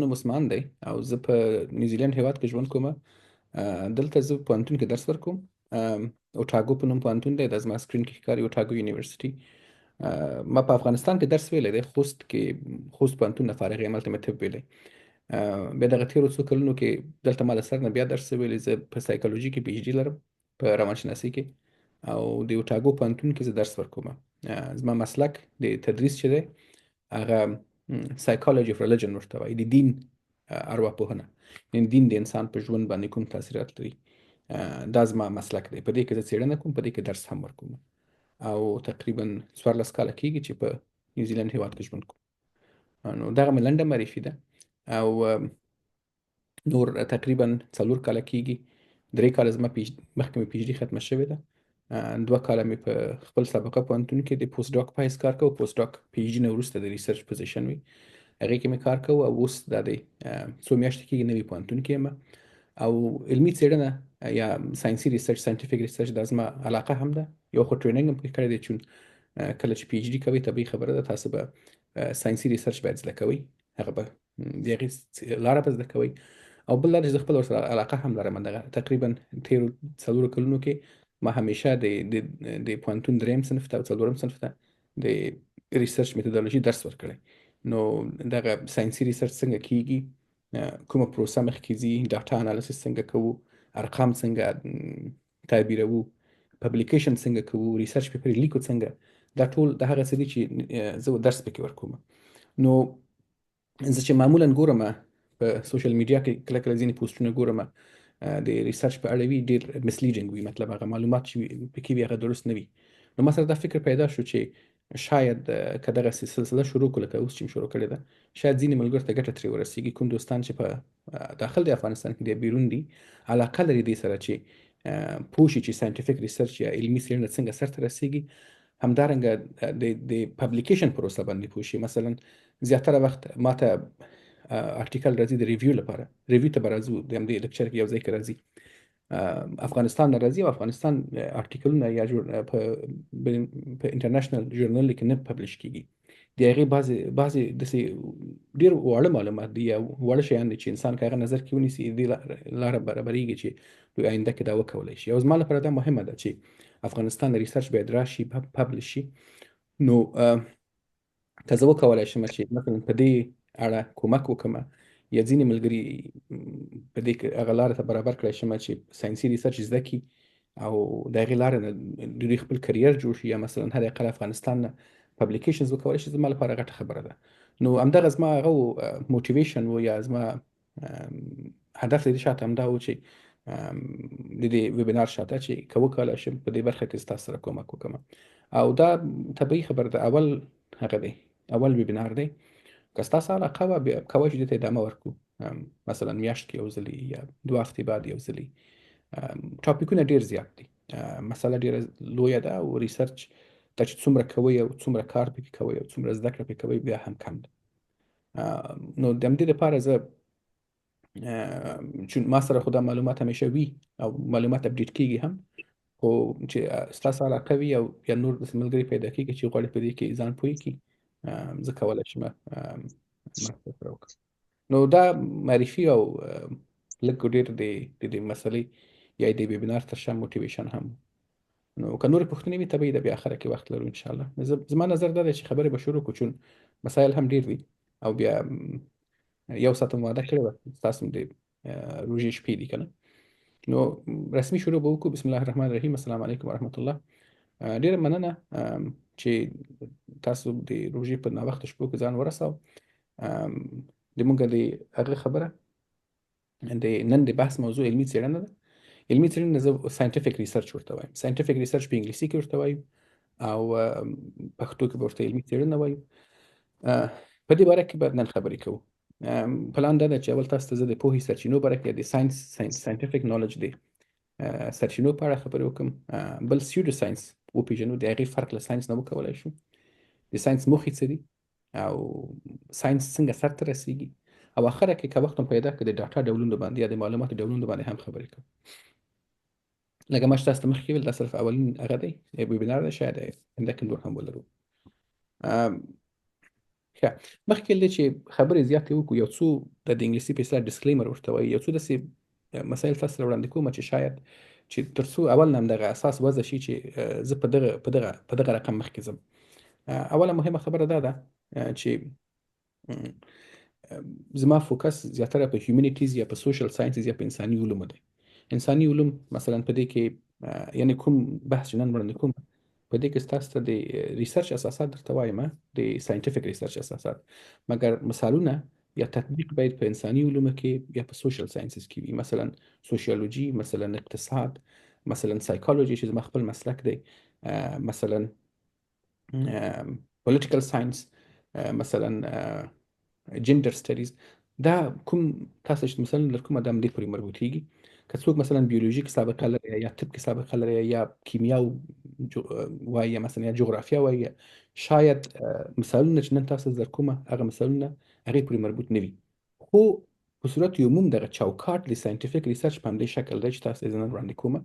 نوم عثمان دی او زه په نیوزیلند هیواد کې ژوند کوم. دلته زه پوهنتون کې درس ورکوم. اوټاګو په نوم پوهنتون دی، دا زما screen کې ښکاري، اوټاګو یونیورسټي. ما په افغانستان کې درس ویلی دی، خوست کې، خوست پوهنتون نه فارغ یم، هلته مې طب ویلی. بیا دغه تېرو څو کلونو کې دلته ما له سر نه بیا درس ویلی. زه په سایکولوژي کې PhD لرم، په روانشناسي کې، او د اوټاګو پوهنتون کې زه درس ورکوم. زما مسلک د تدریس چې دی هغه psychology of religion ورته وایي، د دین ارواپوهنه، یعنی دین د انسان په ژوند باندې کوم تاثیرات لري. دا زما مسلک دی، په دې کې زه څېړنه کوم، په دې کې درس هم ورکوم، او تقریبا 14 کاله کېږي چې په نیوزیلند هیواد کې ژوند کوم. نو دغه مې لنډه معرفي ده. او نور تقریبا 4 کاله کېږي، 3 کاله زما مخکې مې PhD ختمه شوې ده. 2 کاله مې په خپل سابقه پوهنتون کې د post doc په حیث کار کوو. post doc PhD نه وروسته د research position وي، هغې کې مې کار کوو. او اوس دا دی څو میاشتې کېږي نوي پوهنتون کې یم. او علمي څېړنه یا ساینسي research، scientific research، دا زما علاقه هم ده. یو خو training هم پکې کړی دی، چون کله چې PhD کوئ طبیعي خبره ده تاسو به ساینسي research باید زده کوئ، هغه به د هغې لاره به زده کوئ. او بل دا چې زه خپل ورسره علاقه هم لرم. دغه تقریبا تېرو 4 کلونو کې ما همیشه د د پوهنتون دریم صنف ته او څلورم صنف ته د research methodology درس ورکړی. نو دغه ساینسي research څنګه کیږي، کومه پروسه مخکې ځي، data analysis څنګه کوو، ارقام څنګه تعبیروو، publication څنګه کوو، research paper لیکو څنګه، دا ټول د هغه څه دي چې زه درس پکې ورکوم. نو زه چې معمولا ګورم په social media کې کله کله ځینې پوسټونه ګورم د research په اړه وي، ډېر misleading وي، مطلب هغه معلومات چې پکې وي هغه درست نه وي. نو ما سره دا فکر پیدا شو چې شاید که دغسې سلسله شروع کړو لکه اوس چې مې شروع کړې ده، شاید ځینې ملګرو ته ګټه ترې ورسېږي، کوم دوستان چې په داخل د افغانستان کې دی، بیرون دي، علاقه لري دې سره چې پوه شي چې scientific research یا علمي څېړنه څنګه سرته رسېږي، همدارنګه د publication پروسه باندې پوه شي. مثلا زیاتره وخت ماته article راځي د review لپاره، review ته به راځو، د همدې lecture کې یو ځای کې راځي، افغانستان نه راځي، او افغانستان article ونه یا په international journal کې نه publish کیږي. د هغې بعضې داسې ډېر واړه معلومات دي یا واړه شیان دي چې انسان که هغه نظر کې ونیسي دې لاره برابرېږي چې دوی آینده کې دا وکولی شي. او زما لپاره دا مهمه ده چې افغانستان research باید راشي، publish شي. نو که زه وکولای شم چې مثلا په دې اړه کومک وکړم یا ځینې ملګري په دې کې هغه لاره ته برابر کړی شم چې ساینسي research زده کړي او د هغې لارې نه د دوی خپل career جوړ شي، یا مثلا حد اقل افغانستان نه publications وکولای شي، زما لپاره غټه خبره ده. نو همدغه زما هغه motivation و یا زما هدف د دې شاته همدا و چې د دې webinar شاته چې که وکولای شم په دې برخه کې ستاسو سره کومک وکړم. او دا طبیعي خبره ده، اول هغه دی، اول webinar دی، که ستاسو علاقه وه بیا کولی شو دې ته ادامه ورکړو، مثلا میاشت کې یو ځلې یا 2 هفتې بعد یو ځلې. topic ونه ډېر زیات دي، مسله ډېره لویه ده، او research ته چې څومره کوئ او څومره کار پکې کوئ او څومره زده کړه پکې کوئ بیا هم کم ده. نو د همدې لپاره زه چون ما سره خو دا معلومات همیشه وي او معلومات update کیږي هم، خو چې ستاسو علاقه وي او یا نور داسې ملګري پیدا کیږي چې غواړي په دې کې ځان پوه کړي، زه کولی شم مرسته سره وکړم. نو دا معرفي او لږ ډېر د دې مسلې یا د webinar تر شا motivation هم. نو که نورې پوښتنې وي طبیعي ده بیا آخره کې وخت لرو انشاءالله. زما نظر دا دی چې خبرې به شروع کړو، چون مسایل هم ډېر دي، او بیا یو ساعت مو وعده کړې وه، ستاسو د روژې شپې دي که نه. نو رسمي شروع به وکړو. بسم الله الرحمن الرحیم. السلام علیکم ورحمت الله. ډېره مننه چې تاسو د روژې په ناوخته شپو کې ځان ورساو. د مونږ د هغه خبره د نن د بحث موضوع علمي څېړنه ده. علمي څېړنه زه scientific research ورته وایم، scientific research په انګلیسي کې ورته وایو او پښتو کې به ورته علمي څېړنه وایو. په دې باره کې به نن خبرې کوو. پلان دا ده چې اول تاسو ته زه د پوهې سرچینو باره کې، د ساینس scientific knowledge د سرچینو په اړه خبرې وکړم، بل pseudo science وپېژنو، د هغې فرق له ساینس نه وکولای شو، د ساینس موخې څه دي او ساینس څنګه سرته رسیږي، او اخره کې که وخت هم پیدا کړو د data ډولونو باندې یا د معلوماتو ډولونو باندې هم خبرې کوو. لکه ما چې تاسو ته مخکې ویل، دا صرف اولین هغه دی، webinar دی، شاید آینده کې نور هم ولرو. ښه، مخکې له چې خبرې زیاتې وکړو، یو څو د انګلیسي په اصطلاح disclaimer ورته وایي، یو څو داسې مسایل تاسو سره وړاندې کوم چې شاید چې تر څو اول نه همدغه اساس وضع شي چې زه په دغه رقم مخکې ځم. اوله مهمه خبره دا ده چې زما focus زیاتره په humanities یا په social sciences یا په انساني علومو دی. انساني علوم مثلا په دې کې، یعنی کوم بحث چې نن وړاندې کوم، په دې کې ستاسو ته د research اساسات درته وایم، د scientific research اساسات، مګر مثالونه یا تطبیق باید په انساني علومو کې یا په social sciences کې وي. مثلا سوشیولوژي، مثلا اقتصاد، مثلا سایکولوژي چې زما خپل مسلک دی، مثلا political science، مثلا gender studies. دا کوم تاسو چې مثلا له کومه د همدې پورې مربوطیږي. که څوک مثلا بیولوژي کې سابقه لري یا طب کې سابقه لري یا کیمیا وایي مثلا یا جغرافیا وایي، شاید مثالونه چې نن تاسو در کومه هغه مثالونه هغې پورې مربوط نه وي، خو په صورت عموم دغه چوکاټ د scientific research په همدې شکل دی چې تاسو یې نن وړاندې کومه،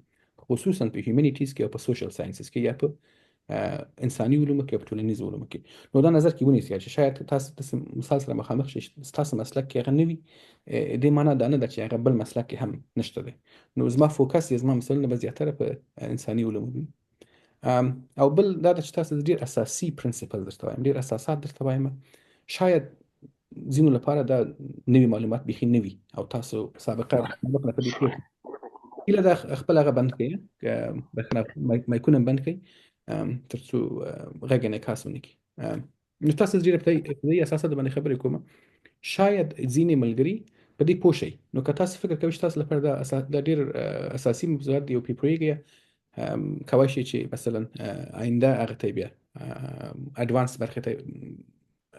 خصوصا په humanities کې او په social sciences کې یا په انساني علومو کې او په ټولنیزو علومو کې. نو دا نظر کې ونیسئ چې شاید تاسو داسې مثال سره مخامخ شئ چې ستاسو مسلک کې هغه نه وي، دې معنا دا نه ده چې هغه بل مسلک کې هم نشته دی. نو زما focus یا زما مثالونه به زیاتره په انساني علومو وي. او بل دا ده چې تاسو ډیر اساسي principle درته وایم، ډیر اساسات درته وایم. شاید ځینو لپاره دا نوي معلومات بیخي نه وي او تاسو سابقه نه په دې پوه. هیله ده خپل هغه بند کړئ، بښنه، مایکونه بند کړئ ترڅو غږ انعکاس ونه کړي. نو تاسو ډېر ابتدایي اساسات باندې خبرې کوم، شاید ځینې ملګري په دې پوه شئ. نو که تاسو فکر کوئ چې تاسو لپاره دا ډېر اساسي موضوعات دي او پرې پوهېږئ، کوای شئ چې مثلا آینده هغه ته بیا advance برخې ته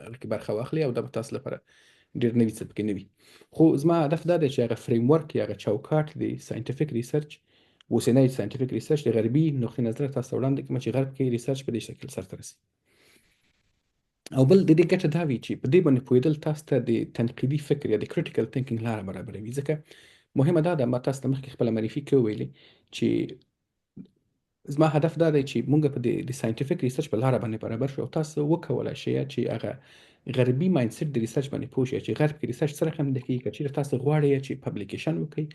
هغه کې برخه واخلي او دا به تاسو لپاره ډېر نوي څه پکې نه وي. خو زما هدف دا دی چې هغه framework یا هغه چوکاټ د scientific research، اوسنی scientific research د غربي نقطې نظر تاسو ته وړاندې کړم چې غرب کې research په دې شکل سرته رسي. او بل د دې ګټه دا وي چې په دې باندې پوهېدل تاسو ته د تنقیدي فکر یا د critical thinking لاره برابروي. ځکه مهمه دا ده، ما تاسو ته مخکې خپله معرفي کې وویلې چې زما هدف دا دی چې مونږ په د scientific research په لاره باندې برابر شو او تاسو وکولای شئ چې هغه غربي mindset د research باندې پوه شئ چې غرب کې research څه رقم دی کېږي. که چیرې تاسو غواړئ چې publication وکړئ،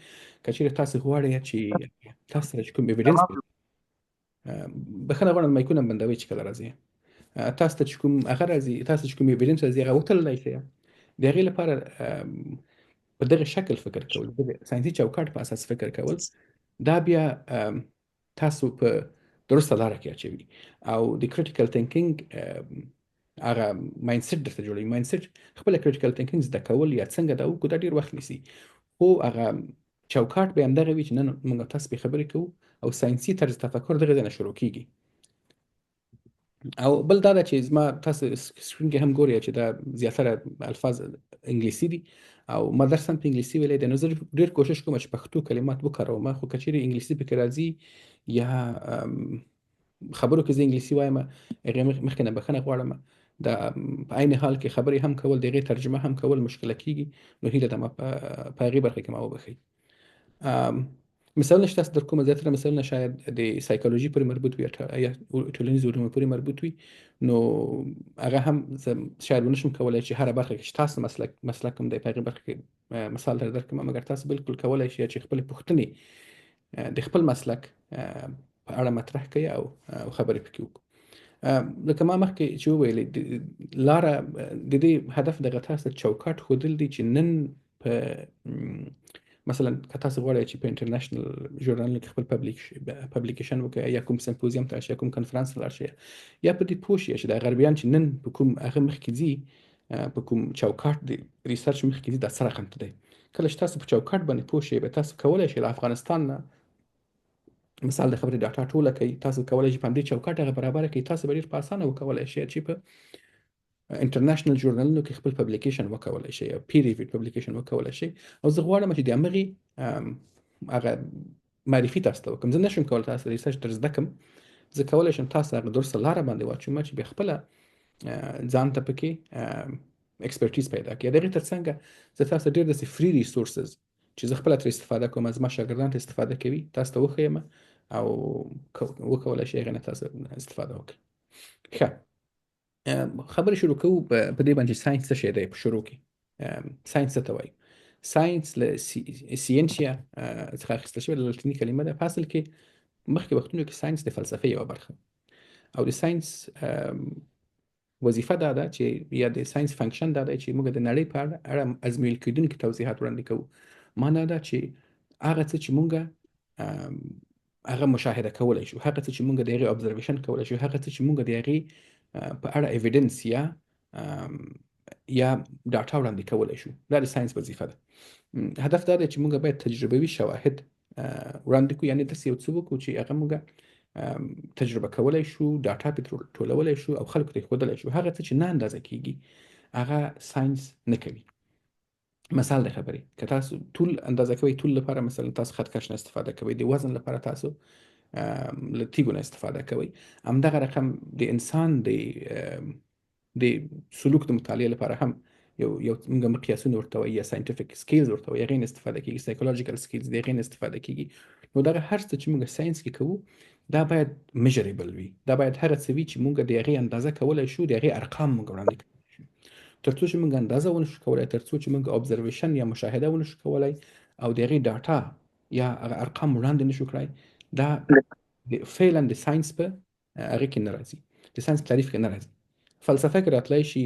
که چیرې تاسو غواړئ چې تاسو سره چې کوم evidence، بښنه غواړم، مایکونه بندوي چې کله راځي، تاسو ته چې کوم هغه راځي، تاسو چې کوم evidence راځي هغه وتللی شئ. د هغې لپاره په دغه شکل فکر کول، دغه ساینسي چوکاټ په اساس فکر کول، دا بیا تاسو په درسته لاره کې اچوي او د critical thinking هغه mindset درته جوړوي. mindset خپل critical thinking زده کول یا څنګه دا وکړو، دا ډیر وخت نیسي، خو هغه چوکاټ به همدغه وي چې نن موږ تاسو په خبرې کوو او ساینسي طرز تفکر دغه ځای نه شروع کیږي. او بل دا ده چې زما تاسو screen کې هم ګورئ چې دا زیاتره الفاظ انګلیسي دي او ما درس هم په انګلیسي ویلی دی، نو زه ډېر کوشش کوم چې پښتو کلمات وکاروم، خو که چیرې انګلیسي پکې راځي یا خبرو کې زه انګلیسي وایم، هغې مخکې نه بښنه غواړم. دا په عین حال کې خبرې هم کول، د هغې ترجمه هم کول مشکله کیږي، نو هیله ده ما په هغې برخه کې ما وبښئ. مثالونه چې تاسو در کومه، زیاتره مثالونه شاید د سایکولوژي پورې مربوط وي یا ټولنیزو علومو پورې مربوط وي، نو هغه هم زه شاید ونشم کولای چې هره برخه کې چې تاسو مسلک کوم دی په هغې برخه کې مثال در درکړم، مګر تاسو بالکل کولای شئ چې خپلې پوښتنې د خپل مسلک په اړه مطرح کړئ او خبرې پکې وکړو. لکه ما مخکې چې وویلې، لاره د دې هدف دغه تاسو ته چوکاټ ښودل دي چې نن په مثلا که تاسو غواړئ چې په international ژورنالونو کې خپل publication وکړئ یا کوم سمپوزیم ته شئ یا کوم کنفرانس ته لاړ شئ یا په دې پوه شئ چې د غربیان چې نن په کوم هغه مخکې ځي، په کوم چوکاټ د research مخکې ځي، دا څه رقم ته دی. کله چې تاسو په چوکاټ باندې پوه شئ، به تاسو کولی شئ له افغانستان نه مثال د خبرې data ټوله کوي، تاسو کولی شئ په همدې چوکاټ هغه برابره کړئ، تاسو به ډېر په اسانه وکولای شئ چې په international ژورنالونو کې خپل publication وکولای شئ او peer reviewed publication وکولای شئ. او زه غواړم چې د همغې هغه معرفي تاسو ته وکړم. زه نشم کولی تاسو research در زده کړم، زه کولی شم تاسو هغه درسته لاره باندې واچوم چې بیا خپله ځان ته پکې expertise پیدا کړي. د هغې ترڅنګه زه تاسو ډېر داسې free resources چې زه خپله ترې استفاده کوم، زما شاګردان ترې استفاده کوي، تاسو ته وښیم او وکولای شئ هغې نه تاسو استفاده وکړئ. ښه. خبرې شروع کوو په دې باندې چې ساينس څه شی دی. په شروع کې ساينس څه ته وایي؟ ساينس له scientia څخه اخیستل شوې لاتیني کلمه ده. په اصل کې مخکې وختونو کې ساينس د فلسفې یوه برخه، او د ساينس وظیفه دا ده چې، یا د ساينس function دا دی چې موږ د نړۍ په اړه ازمویل کېدونکي توضیحات وړاندې کوو. معنا دا چې هغه څه چې موږ هغه مشاهده کولی شو، هغه څه چې موږ د هغې observation کولی شو، هغه څه چې موږ د هغې په اړه evidence یا data وړاندې کولی شو، دا د ساينس وظیفه ده. هدف دا دی چې موږ باید تجربوي شواهد وړاندې کړو، یعنې داسې یو څه وکړو چې هغه موږ تجربه کولی شو، data پرې ټولولی شو او خلکو ته یې ښودلی شو. هغه څه چې نه اندازه کیږي هغه ساينس نه کوي. مثال د خبرې، که تاسو طول اندازه کوئ، طول لپاره مثلا تاسو خط کش نه استفاده کوئ، د وزن لپاره تاسو له تیږو نه استفاده کوئ. همدغه رقم د انسان د سلوک د مطالعې لپاره هم یو موږ مقیاسونه ورته وایي یا scientific scales ورته وایي، هغې نه استفاده کیږي، psychological scales د هغې نه استفاده کیږي. نو دغه هر څه چې موږ ساينس کې کوو دا باید measurable وي، دا باید هغه څه وي چې موږ د هغې اندازه کولی شو، د هغې ارقام موږ وړاندې کولی شو. تر څو چې موږ اندازه ونه شو کولی، تر څو چې موږ observation یا مشاهده ونه شو کولی او د هغې data یا هغه ارقام وړاندې نه شو کړای، دا فعلا د ساينس په هغه کې نه راځي، د ساينس په تعریف کې نه راځي. فلسفه کې راتلی شي،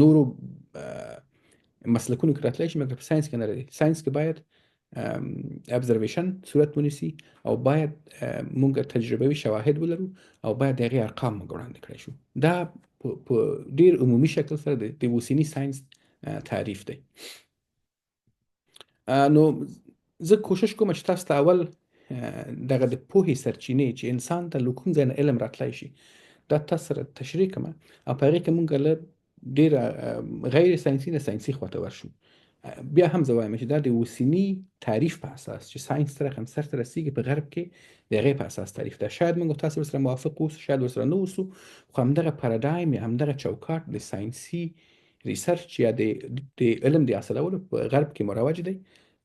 نورو مسلکونو کې راتلی شي، مګر په ساينس کې نه راځي. ساينس کې باید observation صورت ونیسي او باید موږ تجربوي شواهد ولرو او باید د هغې ارقام موږ وړاندې کړی شو. دا په ډیر عمومي شکل سره د اوسني ساينس تعریف دی. نو زه کوشش کوم چې تاسو ته اول دغه د پوهې سرچینې چې انسان ته له کوم ځای نه علم راتلی شي دا تاسو سره تشریح کړم، او په هغې کې موږ له ډېره غیر ساينسي نه ساينسي خواته ورشو. بیا هم زه وایم چې دا د اوسني تعریف په اساس چې ساينس څه رقم سرته رسیږي په غرب کې، د هغې په اساس تعریف ده. شاید موږ تاسو ورسره موافق اوسو، شاید ورسره نه اوسو، خو همدغه paradigm یا همدغه چوکاټ د ساينسي research یا د علم د حاصلولو په غرب کې مروج دی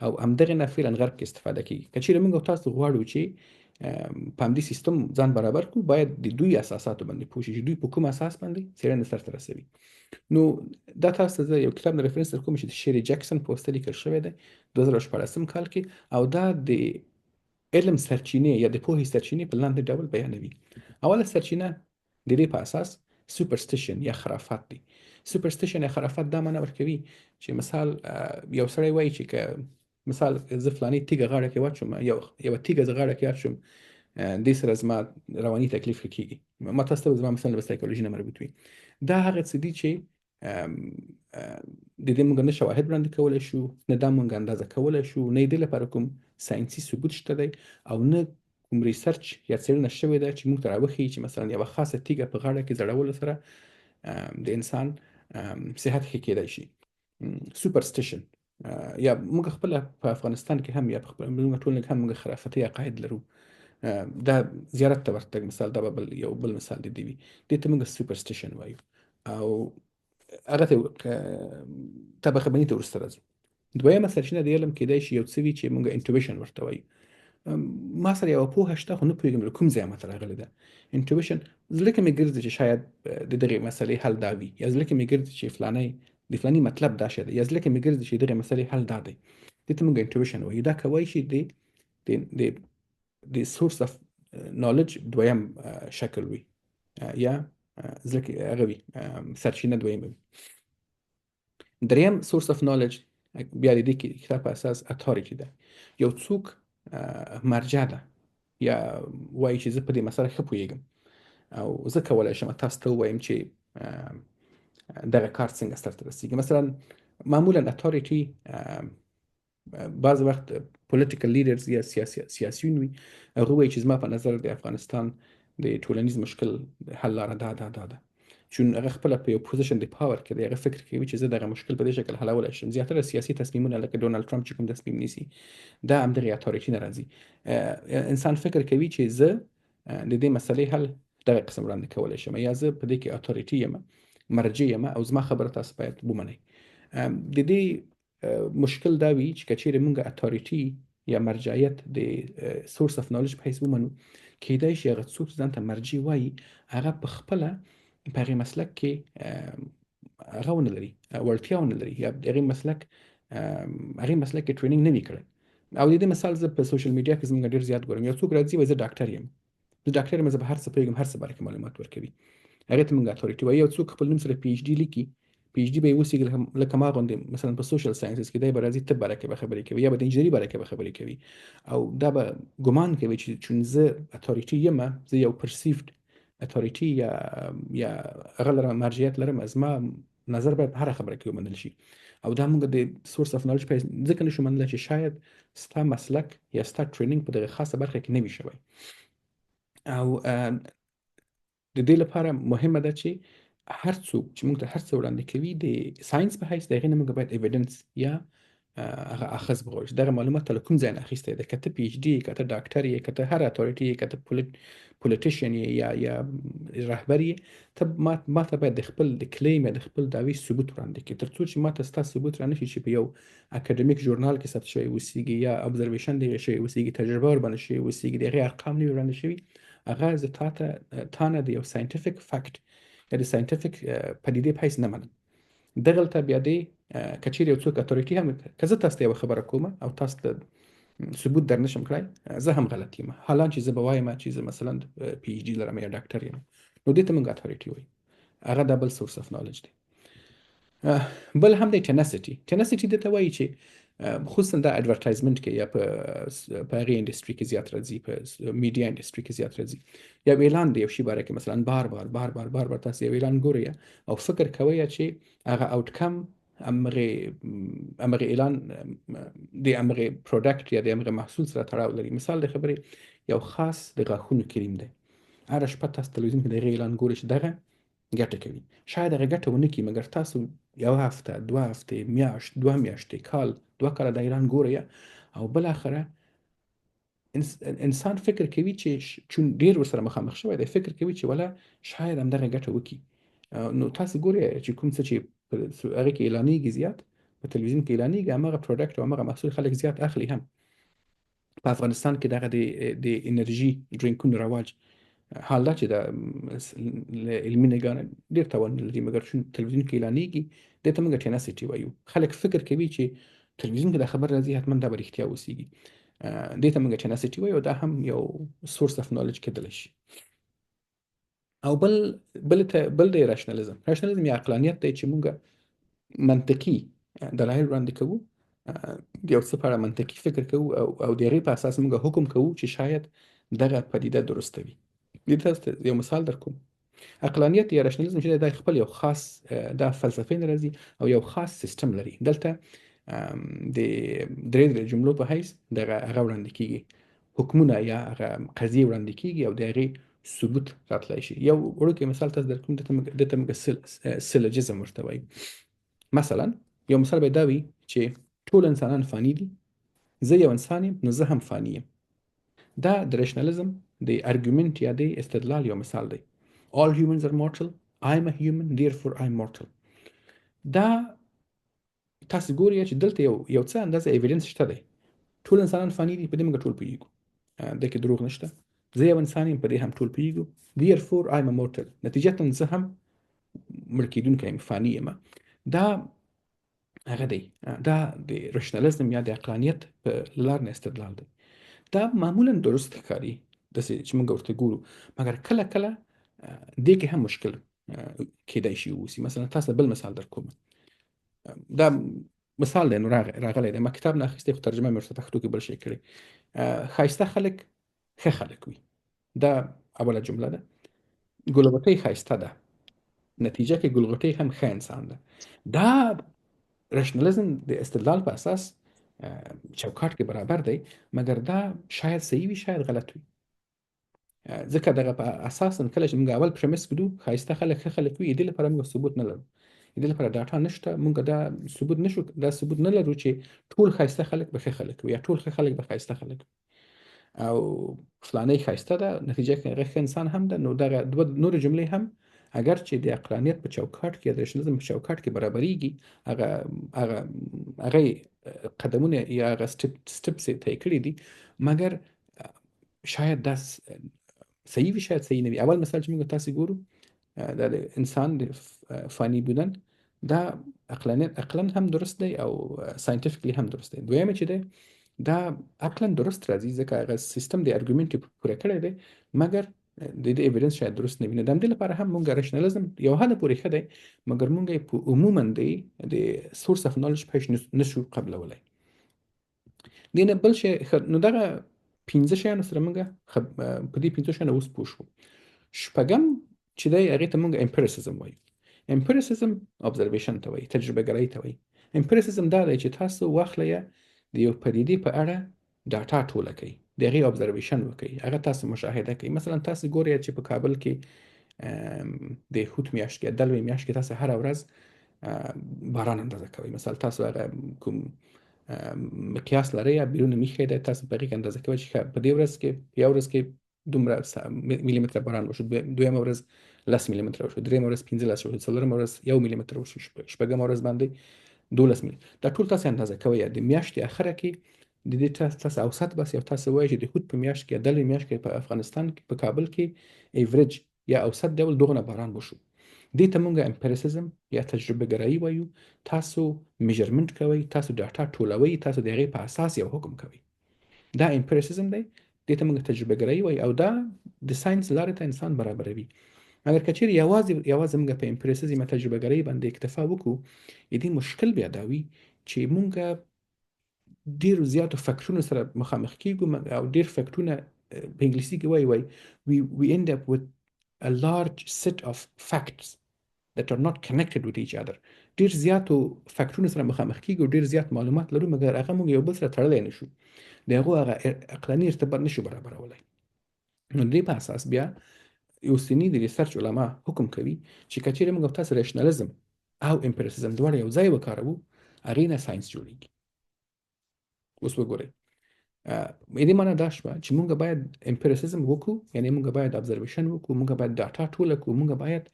او همدغه نه فعلا غرب کې استفاده کیږي. که چیرې موږ تاسو غواړو چې په همدې سیستم ځان برابر کړو، باید د دوی اساساتو باندې پوه شو چې دوی په کوم اساس باندې څېړنې سرته رسوي. نو دا تاسو ته زه یو کتاب نه reference درکوم چې د شیري جکسن په واسطه لیکل شوی دی 2016 کال کې، او دا د علم سرچینې یا د پوهې سرچینې په لاندې ډول بیانوي. اوله سرچینه د دې په اساس superstition یا خرافات دی. superstition یا خرافات دا معنی ورکوي چې مثال یو سړی وایي چې که مثال زه فلاني تیږه غاړه کې واچوم، یوه تیږه زه غاړه کې واچوم، دې سره زما رواني تکلیف ښه کیږي. ما تاسو ته زما مثلا به سایکولوژي نه مربوط وي. دا هغه څه دي چې د دې موږ نه شواهد وړاندې کولی شو، نه دا موږ اندازه کولی شو، نه یې دې لپاره کوم ساینسي ثبوت شته دی او نه کوم research یا څېړنه شوې ده چې موږ ته راوښیي چې مثلا یوه خاصه تیږه په غاړه کې ځړولو سره د انسان صحت ښه کېدای شي. superstition یا موږ خپله په افغانستان کې هم یا په خپل موږ ټولنه کې هم موږ خرافتي عقاید لرو. دا زیارت ته ورتګ مثال، دا به بل یو بل مثال دی وي، دې ته موږ superstition وایو او هغه ته طبقه بندي ته وروسته راځو. دویمه سرچینه د علم کېدای شي یو څه وي چې موږ intuition ورته وایو. ما سره یوه پوهه شته خو نه پوهېږم له کوم ځایه ماته راغلې ده. intuition زړه کې مې ګرځي چې شاید د دغې مسئلې حل دا وي، یا زړه کې مې ګرځي چې فلانی د فلاني مطلب دا شی دی، یا زړه کې مې ګرځي چې دغې مسئلې حل دا دی. دې ته موږ intuition وایو. دا کوای شي د د د د source of knowledge دویم شکل وي، یا زړه کې هغه وي، سرچینه دویمه وي. دریم source of knowledge بیا د دې کتاب په اساس authority ده. یو څوک مرجع ده یا وایي چې زه په دې مسله ښه پوهېږم او زه کولی شم تاسو ته ووایم چې دغه کار څنګه سرته رسیږي. مثلا معمولا authority بعض وخت political leaders یا سیاسیون وي، هغه وایي چې زما په نظر د افغانستان د ټولنیز مشکل حل لاره دا دا دا ده. چون هغه خپله په یو position د power کې دی، هغه فکر کوي چې زه دغه مشکل په دې شکل حلولی شم. زیاتره سیاسي تصمیمونه لکه ډونالد ټرمپ چې کوم تصمیم نیسي دا همدغې authority نه راځي. انسان فکر کوي چې زه د دې مسلې حل دغه قسم وړاندې کولی شم، یا زه په دې کې authority یم، مرجع یم او زما خبره تاسو باید ومنئ. د دې مشکل دا وي چې که چیرې موږ authority یا مرجعیت د source of knowledge په حیث ومنو، کیدای شي هغه څوک چې ځان ته مرجع وایي هغه په خپله په هغې مسلک کې هغه ونه لري، وړتیا ونه لري، یا د هغې مسلک هغې مسلک کې training نه وي کړی. او د دې مثال زه په social media کې زموږ ډېر زیات ګورم. یو څوک راځي وایي زه ډاکټر یم، زه ډاکټر یم، زه په هر څه پوهېږم، هر څه باره کې معلومات ورکوي، هغې ته موږ authority وایو. یو څوک خپل نوم سره PhD لیکي، PhD به یې وسیږي لکه ما غوندې مثلا په social sciences کې، دی به راځي طب باره کې به خبرې کوي یا به د انجنیري باره کې به خبرې کوي، او دا به ګمان کوي چې چون زه authority یم، زه یو perceived authority یا هغه لرم، مرجعیت لرم، زما نظر باید په هره خبره کې ومنل شي. او دا موږ د source of knowledge په ځکه نشو منلی چې شاید ستا مسلک یا ستا training په دغه خاصه برخه کې نه وي شوی. او د دې لپاره مهمه ده چې هر څوک چې موږ ته هر څه وړاندې کوي د ساينس په حیث، د هغې نه موږ باید evidence یا هغه اخذ وغواړو چې دغه معلومات له کوم ځای نه اخیستی دی. که ته PhD، که ته ډاکټر یې، که ته هر authority یې، که ته politician یې یا رهبر یې، ته ما ته باید د خپل د claim یا د خپل دعوې ثبوت وړاندې کړې. تر څو چې ما ته ستا ثبوت رانه شي چې په یو academic journal کې ثبت شوی اوسېږي یا observation دی شوی اوسېږي، تجربه ورباندې شوې اوسېږي، د هغې ارقام نه وي وړاندې شوي، هغه زه تا ته تا نه د یو scientific fact یا د scientific پدیدې په حیث نه منم. دغلته بیا دی که چیرې یو څوک authority هم، که زه تاسو ته یوه خبره کوم او تاسو ته ثبوت در نشم کړای، زه هم غلط یم، حالان چې زه به وایم چې زه مثلا PhD لرم یا ډاکټر یم، نو دې ته موږ authority وایو. هغه دا بل source of knowledge دی. بل هم دی tenacity. Tenacity دې ته وایي چې خصوصا دا advertisement کې یا په هغې industry کې زیات راځي، په media industry کې زیات راځي. یو اعلان دی یو شي باره کې مثلا بار بار بار بار بار بار تاسو یو اعلان ګورئ او فکر کوئ چې هغه outcome همغې اعلان د همغې product یا د همغې محصول سره تړاو لري. مثال د خبرې یو خاص د غاښونو کریم دی، هره شپه تاسو تلویزیون کې د هغې اعلان ګورئ چې دغه ګټه کوي، شاید هغه ګټه ونه کړي، مګر تاسو یوه هفته، دوه هفتې، میاشت، دوه میاشتې، کال، دوه کاله دا اعلان ګورئ او بالاخره انسان فکر کوي چې چون ډیر ورسره مخامخ شوی دی، فکر کوي چې ولا شاید همدغه ګټه وکړي. نو تاسو ګورئ چې کوم څه چې په هغه کې اعلانېږي زیات، په تلویزیون کې اعلانېږي، هماغه product او هماغه محصول خلک زیات اخلي هم. په افغانستان کې دغه د انرژي ډرینکونو رواج، حال دا چې د له علمي نګاه نه ډېر توان نه لري، مګر چون تلویزیون کې اعلانېږي، دې ته موږ tenacity وایو. خلک فکر کوي چې تلویزیون کې دا خبر راځي، حتما دا به رښتیا اوسېږي. دې ته موږ tenacity وایو. دا هم یو source of knowledge کېدلی شي. او بل دی rationalism. Rationalism یا عقلانیت دی چې موږ منطقي دلایل وړاندې کوو، د یو څه په اړه منطقي فکر کوو او د هغې په اساس موږ حکم کوو چې شاید دغه پدیده درسته وي. دې تاسو ته یو مثال درکوم. عقلانیت یا rationalism چې دا خپل یو خاص دا فلسفې نه راځي او یو خاص سیستم لري. دلته د درې درې جملو په حیث دغه هغه وړاندې کیږي، حکمونه یا هغه قضیې وړاندې کیږي او د هغې ثبوت راتلای شي. یو وړوکی مثال تاسو درکوم، دې ته موږ syllogism ورته وایو. مثلا یو مثال به دا وي چې ټول انسانان فاني دي، زه یو انسان یم نو زه هم فاني یم. دا د rationalism د argument یا د استدلال یو مثال دی. All humans are mortal, I'm a human, therefore I'm mortal. دا تاسو ګورئ چې دلته یو څه اندازه evidence شته دی. ټول انسانان فاني دي، په دې موږ ټول پوهیږو، دې کې دروغ نشته. زه یو انسان یم، په دې هم ټول پوهیږو، therefore I'm a mortal. نتیجتاً زه هم مړ کېدونکی یم، فاني یم. دا هغه دی، دا د rationalism یا د عقلانیت په لار نه استدلال دی. دا معمولا درست ښکاري داسې چې موږ ورته ګورو، مګر کله کله دې کې هم مشکل کېدای شي اوسي. مثلا تاسو ته بل مثال در کوم، دا مثال دی نو راغلی دی، ما کتاب نه اخیستی خو ترجمه مې ورته پښتو کې بل شی کړی. ښایسته خلک ښه خلک وي، دا اوله جمله ده. ګلغوټۍ ښایسته ده، نتیجه کې ګلغوټۍ هم ښه انسان ده. دا rationalism د استدلال په اساس چوکاټ کې برابر دی، مګر دا شاید صحیح وي شاید غلط وي. ځکه دغه په اساسا کله چې موږ اول premise کړو ښایسته خلک ښه خلک وي، دې لپاره موږ ثبوت نه لرو، دې لپاره data نشته، موږ دا ثبوت نشو، دا ثبوت نه لرو چې ټول ښایسته خلک به ښه خلک وي یا ټول ښه خلک به ښایسته خلک وي، او فلانۍ ښایسته ده نتیجه کې هغه ښه انسان هم ده. نو دغه دوه نورې جملې هم اگر چې د عقلانیت په چوکاټ کې یا د rationalism په چوکاټ کې برابرېږي، هغه هغه هغه قدمونه یا هغه steps یې طی کړي دي، مګر شاید دا صحیح وي شاید صحیح نه وي. اول مثال چې موږ تاسې ګورو دا د انسان د فانی بودن، دا عقلا هم درست دی او scientifically هم درست دی. دویمه چې دی دا عقلا درست راځي، ځکه هغه سیستم د argument پوره کړی دی، مګر د دې evidence شاید درست نه وي. نو د همدې لپاره هم مونږ rationalism یو حد پورې ښه دی، مګر مونږ یې په عموما د source of knowledge په حیث نشو قبلولی. دې نه بل شی، نو دغه پنځه شیانو سره مونږ په دې پنځه شیانو اوس پوه شو. شپږم چې دی هغې ته مونږ empiricism وایو. empiricism observation ته وایي، تجربه ګرۍ ته وایي. empiricism دا دی چې تاسو واخلئ د یو پدیدې په اړه data ټوله کړئ، د هغې observation وکړئ، هغه تاسو مشاهده کړئ. مثلا تاسو ګورئ چې په کابل کې د حوت میاشت کې، دلوې میاشت کې تاسو هره ورځ باران اندازه کوئ. مثلا تاسو هغه کوم مقیاس لرئ یا بیرون میخی دی، تاسو په هغې کې اندازه کوئ چې په دې ورځ کې، یو ورځ کې دومره میلیمتره باران وشو، دویمه ورځ 10 میلیمتره وشو، درېیمه ورځ 15 وشو، څلورمه ورځ 1 میلیمتر وشو، شپږمه ورځ باندې 12 میلی. دا ټول تاسو اندازه کوئ. د میاشتې اخره کې د دې تاسو اوسط بس یو تاسو وایئ چې د حوت په میاشت کې، دلوې میاشت کې په افغانستان کې په کابل کې average یا اوسط ډول دغه باران وشو. دې ته مونږ empiricism یا تجربه ګرایی وایو. تاسو measurement کوئ، تاسو data ټولوئ، تاسو د هغې په اساس یو حکم کوئ. دا empiricism دی، دې ته مونږ تجربه ګرایی وایو، او دا د ساينس لارې ته انسان برابروي. مګر که چیرې یوازې موږ په empiricism یا تجربه ګرایی باندې اکتفا وکړو، دې مشکل بیا دا وي چې مونږ ډېرو زیاتو fact ونو سره مخامخ کیږو، او ډېر fact ونه په انګلیسي کې وایي we end up with a large set of facts that are not connected with each other. ډېر زیاتو fact ونو سره مخامخ کیږو، ډېر زیات معلومات لرو، مګر هغه موږ یو بل سره تړلی نه شو، د هغو هغه عقلاني ارتباط نشو برابرولی. نو دې په اساس بیا اوسني د research علما حکم کوي چې که چیرې موږ تاسو rationalism او empiricism دواړه یو ځای وکاروو، هغې نه ساينس جوړیږي. اوس وګورئ، دې معنا دا شوه چې موږ باید empiricism وکړو، یعنی موږ باید observation وکړو، موږ باید data ټوله کړو، موږ باید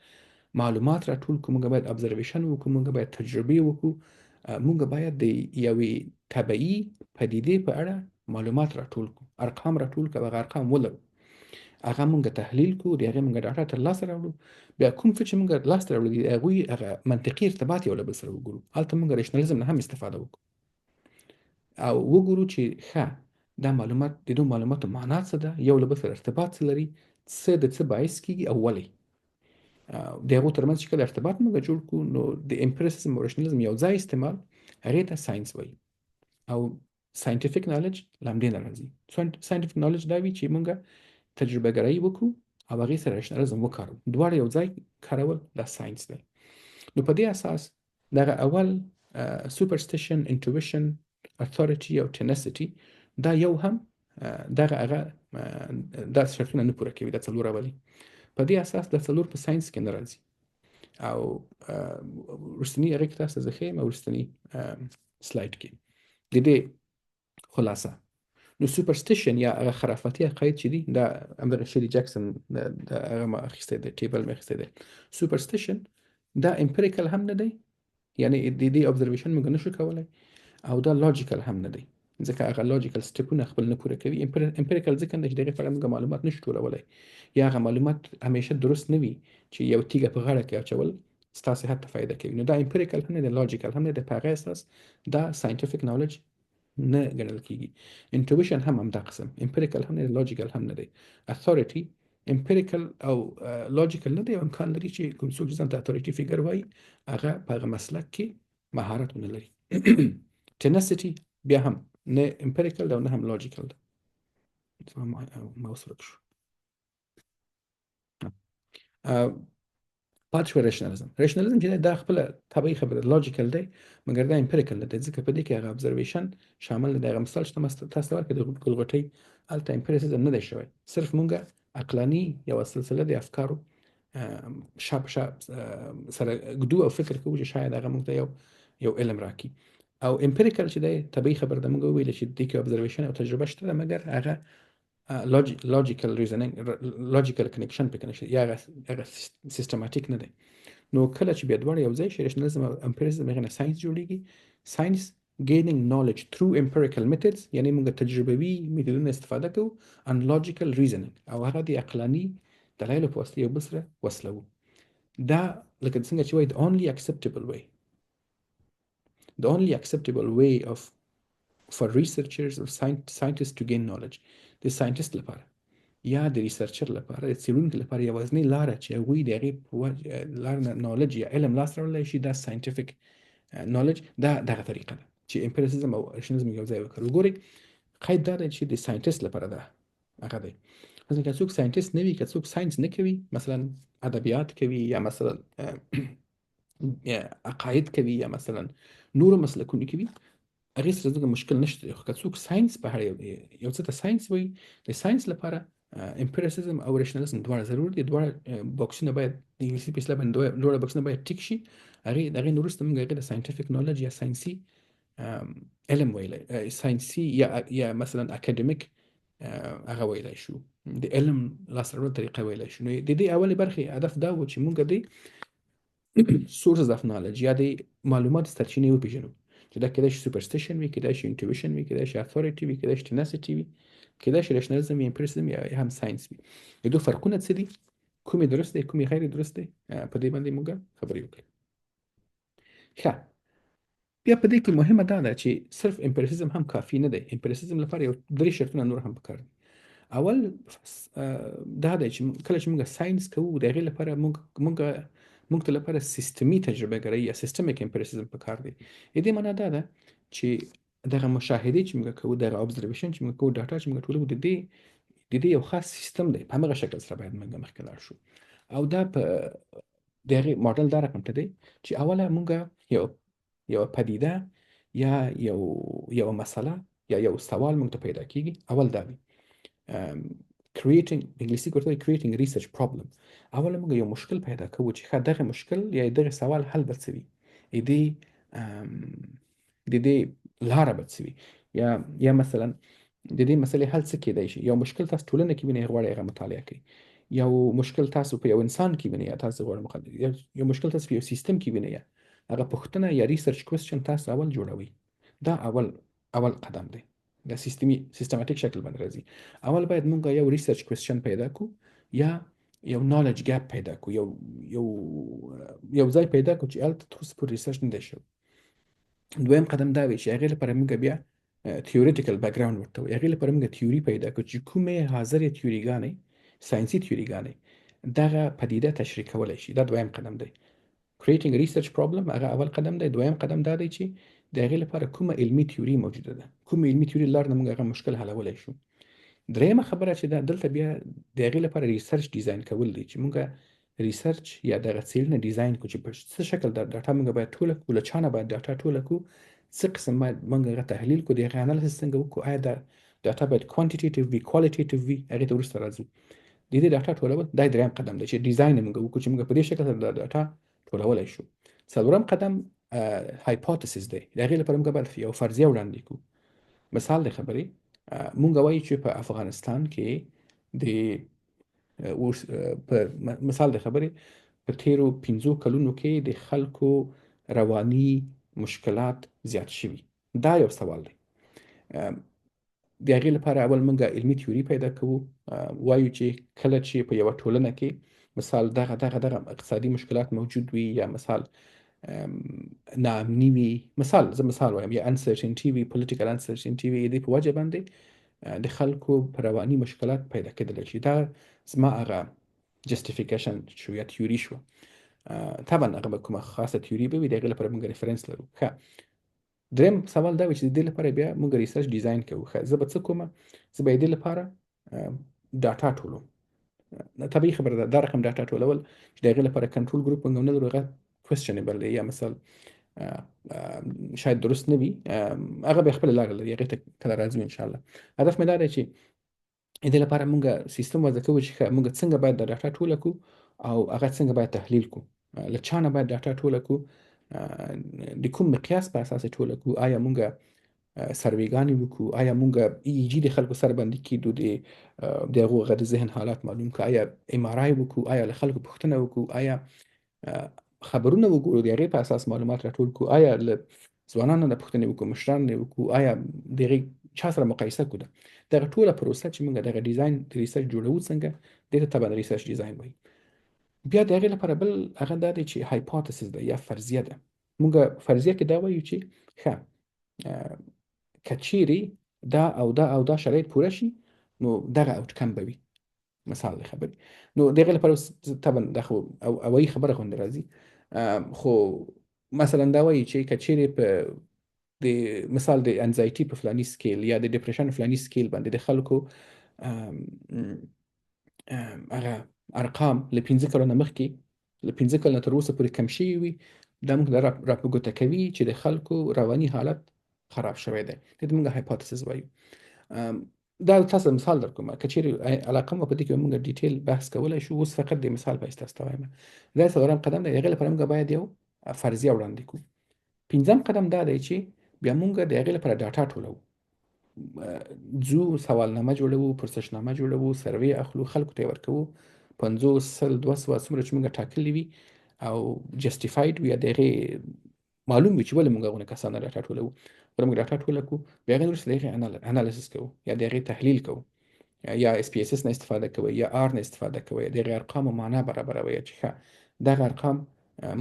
معلومات راټول کړو، موږ باید observation وکړو، موږ باید تجربې وکړو، موږ باید د یوې طبیعي پدیدې په اړه معلومات راټول کړو، ارقام راټول کړو، هغه ارقام ولرو، هغه مونږ تحلیل کړو، د هغې مونږ data ترلاسه راوړو. بیا کوم څه چې مونږ لاسته راوړو د هغوی هغه منطقي ارتباط یو له بل سره وګورو. هلته مونږ rationalism نه هم استفاده وکړو او وګورو چې ښه دا معلومات د دو معلوماتو معنا څه ده، یو له بل سره ارتباط څه لري، څه د څه باعث کیږي او ولې. د هغو ترمنځ چې کله ارتباط موږ جوړ کړو، نو د empiricism او rationalism یو ځای استعمال هغې ته ساينس وایي. او scientific knowledge له همدې نه راځي. scientific knowledge دا وي چې موږ تجربه ګرایی وکړو او هغې سره rationalism وکاروو، دواړه یو ځای کارول دا ساينس دی. نو په دې اساس دغه اول superstition، intuition، authority او tenacity دا یو هم دغه هغه دا شرطونه نه پوره کوي، دا څلور اولي. په دې اساس دا څلور په ساينس کې نه راځي. او وروستني هغې کې تاسو ته زه ښیم، وروستني slide کې د دې خلاصه. نو superstition یا هغه خرافاتي عقاید چې دي، دا همدغه شیري جکسن د هغه ما اخیستی دی، table مې اخیستی دی. superstition دا empirical هم نه دی، یعنی د دې observation موږ نشو کولی، او دا logical هم نه دی، ځکه هغه logical step ونه خپل نه پوره کوي. empirical ځکه نه چې د هغې په اړه موږ معلومات نشو ټولولی، یا هغه معلومات همیشه درست نه وي چې یو تیږه په غاړه کې اچول ستا صحت ته فایده کوي. نو دا empirical هم نه دی، logical هم نه دی، په هغه اساس دا scientific knowledge نه ګڼل کیږي. intuition هم همدا قسم، empirical هم نه دی، logical هم نه دی. authority empirical او logical نه دی، او امکان لري چې کوم څوک چې ځان ته authority figure وایي هغه په هغه مسلک کې مهارت ونه لري. tenacity بیا هم نه empirical ده او نه هم logical ده. ماوس ورک شو. پاتې شو rationalism. rationalism چې دا خپله طبیعي خبره logical دی، مګر دا empirical نه دی، ځکه په دې کې هغه observation شامل نه دی. هغه مثال چې تاسو ته ورکړ د ګلغوټۍ، هلته empiricism نه دی شوی، صرف مونږ عقلاني یوه سلسله د افکارو شا په شا سره ږدو او فکر کوو چې شاید هغه موږ ته یو علم راکړي. او empirical چې دی طبیعي خبره ده، موږ وویل چې دې کې observation او تجربه شته ده، مګر هغه logical reasoning، logical connection پکې نشته، یا هغه systematic نه دی. نو کله چې بیا دواړه یو ځای شي، rationalism او empiricism، هغه نه ساينس جوړیږي. science gaining knowledge through empirical methods، یعنی موږ تجربوي میتودونه استفاده کوو، and logical reasoning، او هغه د عقلاني دلایلو په واسطه یو بل سره وصلوو. دا لکه څنګه چې وایي the only acceptable way the only acceptable way of for researchers or scientists to gain knowledge. د scientist لپاره یا د researcher لپاره، د څېړونکي لپاره یوازینۍ لاره چې هغوی د هغې په لار نه knowledge یا علم لاس راوړلی شي، دا scientific knowledge، دا دغه طریقه ده چې empiricism او rationalism یو ځای وکړو. ګورئ، قید دا دی چې د scientist لپاره ده هغه دی. مثلا که څوک scientist نه وي، که څوک ساينس نه کوي، مثلا ادبیات کوي یا مثلا عقاید کوي یا مثلا نورو مسلکونو کې وي، هغې سره ځکه مشکل نشته. خو که څوک ساينس په اړه یو څه ته ساينس وایي، د ساينس لپاره empiricism او rationalism دواړه ضرور دي. دواړه box ونه باید، د انګلیسي په اصطلاح باندې دواړه box ونه باید tick شي. هغې د هغې نه وروسته موږ هغې د scientific knowledge یا ساينسي علم ویلی، ساينسي یا مثلا academic هغه ویلی شو، د علم لاسته راوړلو طریقه ویلی شو. نو د دې اولې برخې هدف دا و چې موږ د sources of knowledge یا د معلومات سرچینې وپیژنو، چې دا کېدای شي superstition وي، کېدای شي intuition وي، کېدای شي authority وي، کېدای شي tenacity وي، کېدای شي rationalism وي، empiricism یا هم ساينس وي. د دوه فرقونه څه دي، کومې درست دی، کومې غیر درست دی، په دې باندې موږ خبرې وکړې. ښه، بیا په دې کې مهمه دا ده چې صرف empiricism هم کافي نه دی. empiricism لپاره یو درې شرطونه نور هم پکار دي. اول دا دی چې کله چې موږ ساينس کوو، د هغې لپاره موږ ته لپاره سیستمي تجربه ګرۍ یا systemic empiricism پکار دی. د دې معنا دا ده چې دغه مشاهدې چې موږ کوو، دغه observation چې موږ کوو، ډاټا چې موږ ټولوو، د دې یو خاص سیستم دی، په همغه شکل سره باید موږ مخکې لاړ شو. او دا په د هغې ماډل دا رقم ته دی چې اوله موږ یو پدیده یا یو مسله یا یو سوال موږ ته پیدا کیږي. اول دا وي creating، انګلیسي کې ورته creating research problem. اول موږ یو مشکل پیدا کوو چې ښه، دغه مشکل یا دغه سوال حل به څه وي، د دې لاره به څه وي، یا مثلا د دې مسلې حل څه کېدای شي. یو مشکل تاسو ټولنه کې وینئ، غواړئ هغه مطالعه کړئ. یو مشکل تاسو په یو انسان کې وینئ، یا تاسو غواړئ مطالعه، یو مشکل تاسو په یو سیستم کې وینئ، هغه پوښتنه یا research question تاسو اول جوړوئ. دا اول قدم دی. دا سیستمی systematic شکل باندې راځي. اول باید مونږ یو research question پیدا کو یا یو knowledge gap پیدا کو، یو ځای پیدا کو چې هلته تر اوسه پورې research نه دی شوی. دویم قدم دا وي چې هغې لپاره موږ بیا theoretical background ورته وایي، هغې لپاره موږ تیوري پیدا کړو چې کومې حاضرې تیوریګانې، ساینسي تیوریګانې دغه پدیده تشریح کولی شي. دا دویم قدم دی. Creating a research problem هغه اول قدم دی. دویم قدم دا دی چې د هغې لپاره کومه علمي تیوري موجوده ده، کومه علمي تیوري لار نه موږ هغه مشکل حلولی شو. درېیمه خبره چې ده دلته بیا د هغې لپاره research design کول دي، چې موږ research یا دغه څېړنه design کړو چې په څه شکل دا ډاټا موږ باید ټوله کړو، له چا نه باید ډاټا ټوله کړو، څه قسم باید موږ هغه تحلیل کړو، د هغې analysis څنګه وکړو، آیا دا ډاټا باید quantitative وي، qualitative وي، هغې ته وروسته راځو. د دې ډاټا ټولول دا درېیم قدم دی چې design یې موږ وکړو چې موږ په دې شکل سره دا ډاټا ټولولی شو. څلورم قدم hypothesis دی. د هغې لپاره موږ باید یو فرضیه وړاندې کړو. مثال د خبرې، موږ وایو چې په افغانستان کې د اوس په مثال د خبرې په تیرو 5 کلونو کې د خلکو رواني مشکلات زیات شوي. دا یو سوال دی. د هغې لپاره اول موږ علمي تیوري پیدا کوو، وایو چې کله چې په یوه ټولنه کې مثال دغه دغه دغه اقتصادي مشکلات موجود وي، یا مثال ناامني وي، مثال زه مثال وایم، یا uncertainty وي، political uncertainty وي، د دې په وجه باندې د خلکو په رواني مشکلات پیدا کېدلی شي. دا زما هغه justification شو یا تیوري شو. طبعا هغه به کومه خاصه تیوري به وي، د هغې لپاره موږ reference لرو. ښه، دریم سوال دا وي چې د دې لپاره بیا موږ research design کوو. ښه، زه به څه کوم؟ زه به د دې لپاره ډاټا ټولوم. طبیعي خبره ده، دا رقم ډاټا ټولول چې د هغې لپاره control group موږ نه لرو، هغه questionable دی یا مثال شاید درست نه وي. هغه به خپله لاره لري، هغې ته کله راځو ان شاء الله. هدف مې دا دی چې د دې لپاره موږ سیستم وضع کوو چې موږ څنګه باید د ډاټا ټوله کړو او هغه څنګه باید تحلیل کړو، له چا نه باید ډاټا ټوله کړو، د کوم مقیاس په اساس یې ټوله کړو، آیا موږ survey ګانې وکړو، آیا موږ EEG د خلکو سره باندې کېدو د هغو هغه د ذهن حالات معلوم کړو، آیا MRI وکړو، آیا له خلکو پوښتنه وکړو، آیا خبرونه وګورو د هغې په اساس معلومات راټول کړو، آیا له ځوانانو نه پوښتنې وکړو، مشران نه وکړو، آیا د هغې چا سره مقایسه کړو. دغه ټوله پروسه چې موږ دغه design د research جوړوو څنګه، دې ته طبعا research design وایي. بیا د هغې لپاره بل هغه دا دی چې hypothesis ده یا فرضیه ده. موږ فرضیه کې دا وایو چې ښه، که چیرې دا او دا او دا شرایط پوره شي نو دغه outcome به وي، مثال دی خبرې. نو د هغې لپاره اوس طبعا دا خو هوایي خبره غوندې راځي، خو مثلا دا وایي چې که چیرې په د مثال د anxiety په فلاني scale یا د depression فلاني scale باندې د خلکو هغه ارقام له 5 کلونو نه مخکې، له 5 کلونو تر اوسه پورې کم شوي وي، دا موږ دا را په ګوته کوي چې د خلکو رواني حالت خراب شوی دی. دې ته موږ hypothesis وایو. دا تاسو مثال در کوم، که چیرې علاقه مو په دې کې موږ detail بحث کولای شو، اوس فقط د مثال په اساس ته وایم. دا څلورم قدم دی. هغې لپاره موږ باید یو فرضیه وړاندې کړو. پنځم قدم دا دی چې بیا موږ د هغې لپاره data ټولوو، ځو سوالنامه جوړوو، پرسشنامه جوړوو، survey اخلو، خلکو ته یې ورکوو، 50، 100، 200 څومره چې موږ ټاکلي وي او justified وي، یا د هغې معلوم وي چې ولې موږ هغونه کسان data ټولوو. کله موږ data ټوله کړو، بیا هغې وروسته د هغې analysis کوو یا د هغې تحلیل کوو، یا SPSS نه استفاده کوي یا R نه استفاده کوي، د هغې ارقامو معنا برابروي چې ښه دغه ارقام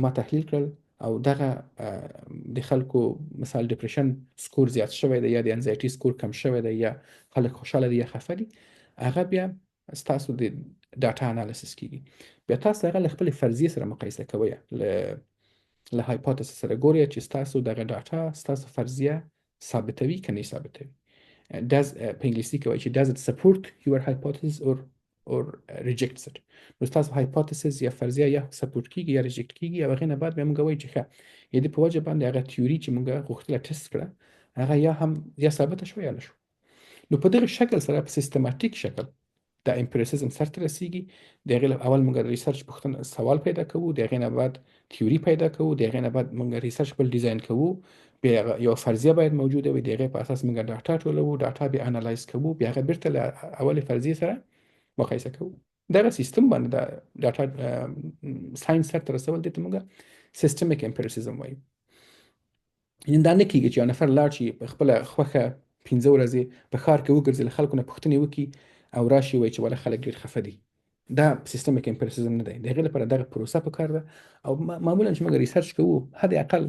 ما تحلیل کړل او دغه د خلکو مثال depression score زیات شوی دی یا د anxiety score کم شوی دی یا خلک خوشحاله دي یا خفه دي، هغه بیا ستاسو د data analysis کیږي. بیا تاسو هغه له خپلې فرضیې سره مقایسه کوئ، له hypothesis سره ګورئ چې ستاسو دغه data ستاسو فرضیه ثابتوي که نه ثابتوي. Does په انګلیسي کې وایي چې does it support your hypothesis or rejects it. نو ستاسو hypothesis یا فرضیه یا support کیږي یا reject کیږي، او هغې نه بعد بیا موږ وایو چې ښه، د دې په وجه باندې هغه theory چې موږ غوښتله ټیسټ کړه هغه یا هم یا ثابته شوه یا نه شوه. نو په دغه شکل سره، په systematic شکل د empiricism سر ته رسیږي. د هغې اول موږ د research پوښتنه سوال پیدا کوو، د هغې نه بعد theory پیدا کوو، د هغې نه بعد موږ research خپل design کوو، بیا یو فرضیه باید موجوده وي، د هغې په اساس موږ data ټولوو، data بیا analyze کوو، بیا هغه بیرته له اولې فرضیې سره مقایسه کوو. دغه سیستم باندې د data science سر ته رسول دې ته موږ systemic empiricism وایو. یعنې دا نه کېږي چې یو نفر لاړ شي په خپله خوښه 5 ورځې په ښار کې وګرځي، له خلکو نه پوښتنې وکړي او راشي وایي چې والا خلک ډېر خفه دي. دا systemic empiricism نه دی. د هغې لپاره دغه پروسه پکار ده. او معمولا چې موږ research کوو، حد اقل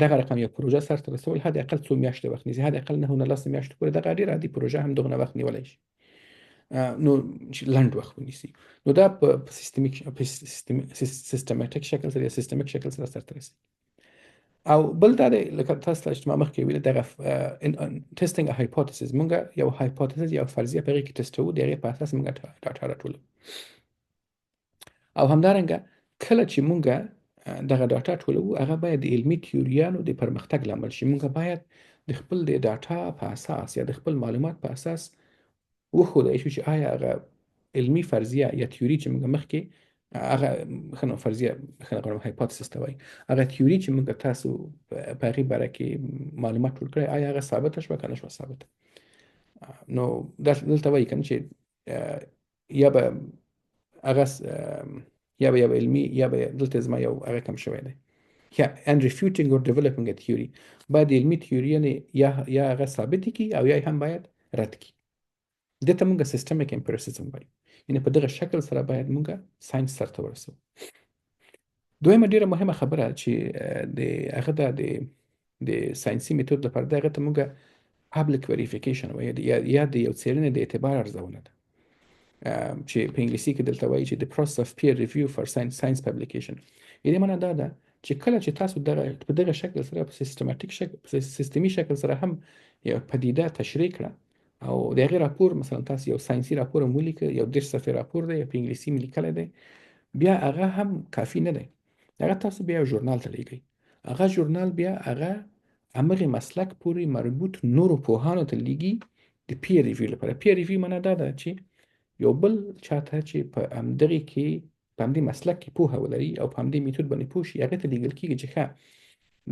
دغه رقم یو پروژه سر ته رسول حد اقل څو میاشتې وخت نیسي، حد اقل 9 نه 10 میاشتې پورې دغه ډېره عادي پروژه هم دغه وخت نیولی شي، نو چې لنډ وخت ونیسي. نو دا په systematic شکل سره یا systemic شکل سره سر ته رسي. او بل دا دی لکه تاسو ته چې ما مخکې ویل، دغه testing hypothesis، مونږ یو hypothesis یو فرضیه په هغې کې ټسټوو، د هغې په اساس مونږ data راټولوو. او همدارنګه کله چې مونږ دغه data ټولوو، هغه باید د علمي تیوریانو د پرمختګ لامل شي. مونږ باید د خپل د data په اساس یا د خپل معلومات په اساس وښودای شو چې آیا هغه علمي فرضیه یا theory چې موږ مخکې هغه ښه نو فرضیه ښه نه غواړم hypothesis ته وایي، هغه theory چې موږ تاسو په هغې باره کې معلومات ټول کړی، آیا هغه ثابته شوه که نه شوه ثابته. نو دلته وایي که نه چې یا به هغه یا به یو علمي یا به دلته زما یو هغه کم شوی دی، یا and refuting or developing a theory، باید علمي تیوري یعنې یا هغه ثابتې کړي او یا هم باید رد کړي. دې ته موږ systemic empiricism وایو. یعنې په دغه شکل سره باید موږ science سر ته ورسوو. دویمه ډېره مهمه خبره چې د هغه ده د ساینسي میتود لپاره، د هغه ته موږ public verification وایو، یا د یو څېړنې د اعتبار ارزونه ده، چې په انګلیسي کې دلته وایي چې the process of peer review for science publication. یعنې معنی دا ده چې کله چې تاسو په دغه شکل سره په systematic شکل، په سیستمي شکل سره هم یو پدیده تشریح کړه او د هغې راپور مثلا تاسو یو ساینسي راپور هم ولیکه، یو 30 صفحې راپور دی، په انګلیسي مې لیکلی دی، بیا هغه هم کافي نه دی، هغه تاسو بیا یو ژورنال ته لیږئ، هغه ژورنال بیا هغه همغې مسلک پورې مربوط نورو پوهانو ته لیږي د peer review لپاره. peer review معنا دا ده چې یو بل چاته چې په همدغې کې په همدې مسلک کې پوهه ولري او په همدې میتود باندې پوه شي، هغې ته لیږل کېږي چې ښه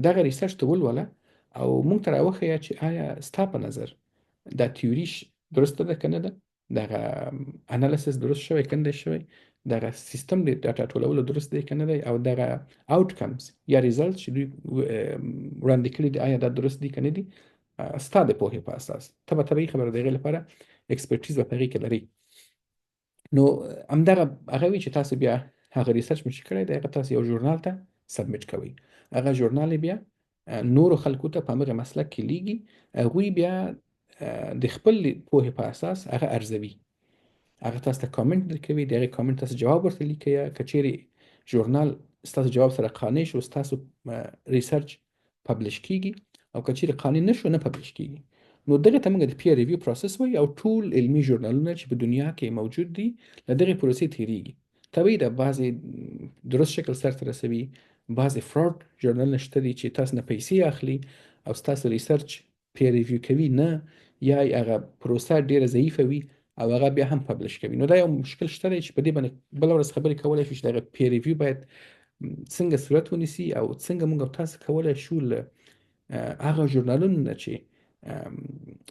دغه research ته ولوله او موږ ته راوښیه چې آیا ستا په نظر دا theory درسته ده که نه ده، دغه analysis درست شوی که نه دی شوی، دغه سیستم د data ټولولو درست دی که نه دی، او دغه outcomes یا result چې دوی وړاندې کړي دي آیا دا درست دي که نه دي، ستا د پوهې په اساس. ته به طبیعي خبره د هغې لپاره expertise به په هغې کې لري. نو همدغه هغه وي چې تاسو بیا هغه research مو چې کړی دی هغه تاسو یو ژورنال ته submit کوئ، هغه ژورنال بیا نورو خلکو ته په همغه مسلک کې لیږي، هغوی بیا د خپل پوهې په اساس هغه ارزوي، هغه تاسو ته کامنت درکوي، د هغې کامنت تاسو جواب ورته لیکئ. که چیرې ژورنال ستاسو جواب سره قانع شو، ستاسو research publish کیږي، او که چیرې قانع نه شو، نه publish کیږي. نو دغه ته موږ د peer review process وایو، او ټول علمي ژورنالونه چې په دنیا کې موجود دي له دغې پروسې تیریږي. طبیعي ده بعضې درست شکل سرته رسوي، بعضې fraud ژورنالونه شته دي چې تاسو نه پیسې اخلي او ستاسو research peer review کوي نه، یا یې هغه پروسه ډیره ضعیفه وي او هغه بیا هم publish کوي. نو دا یو مشکل شته دی چې په دې باندې بله ورځ خبرې کولی شو چې دغه peer review باید څنګه صورت ونیسي او څنګه موږ او تاسو کولی شو له هغه ژورنالونو نه چې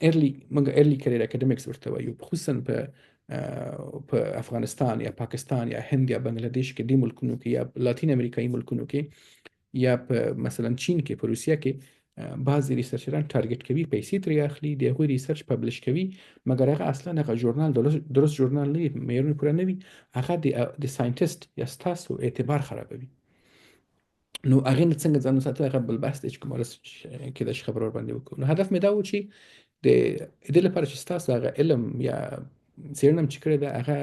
early، موږ early career academics ورته وایو، خصوصا په افغانستان یا پاکستان یا هند یا بنگلاديش کې، دې ملکونو کې، یا لاتین امریکایي ملکونو کې، یا په مثلا چین کې، په روسیه کې بعضې researcher ان target کوي، پیسې ترې اخلي، د هغوی research publish کوي، مګر هغه اصلا هغه ژورنال درست ژورنال نه وي، معیارونه پوره نه وي، هغه د scientist یا ستاسو اعتبار خرابوي. نو هغې نه څنګه ځان وساتو هغه بل بحث دی چې کومه ورځ کېدای شي خبره ورباندې وکړو. نو هدف مې دا و چې د دې لپاره چې ستاسو هغه علم یا څېړنه چې کړې ده هغه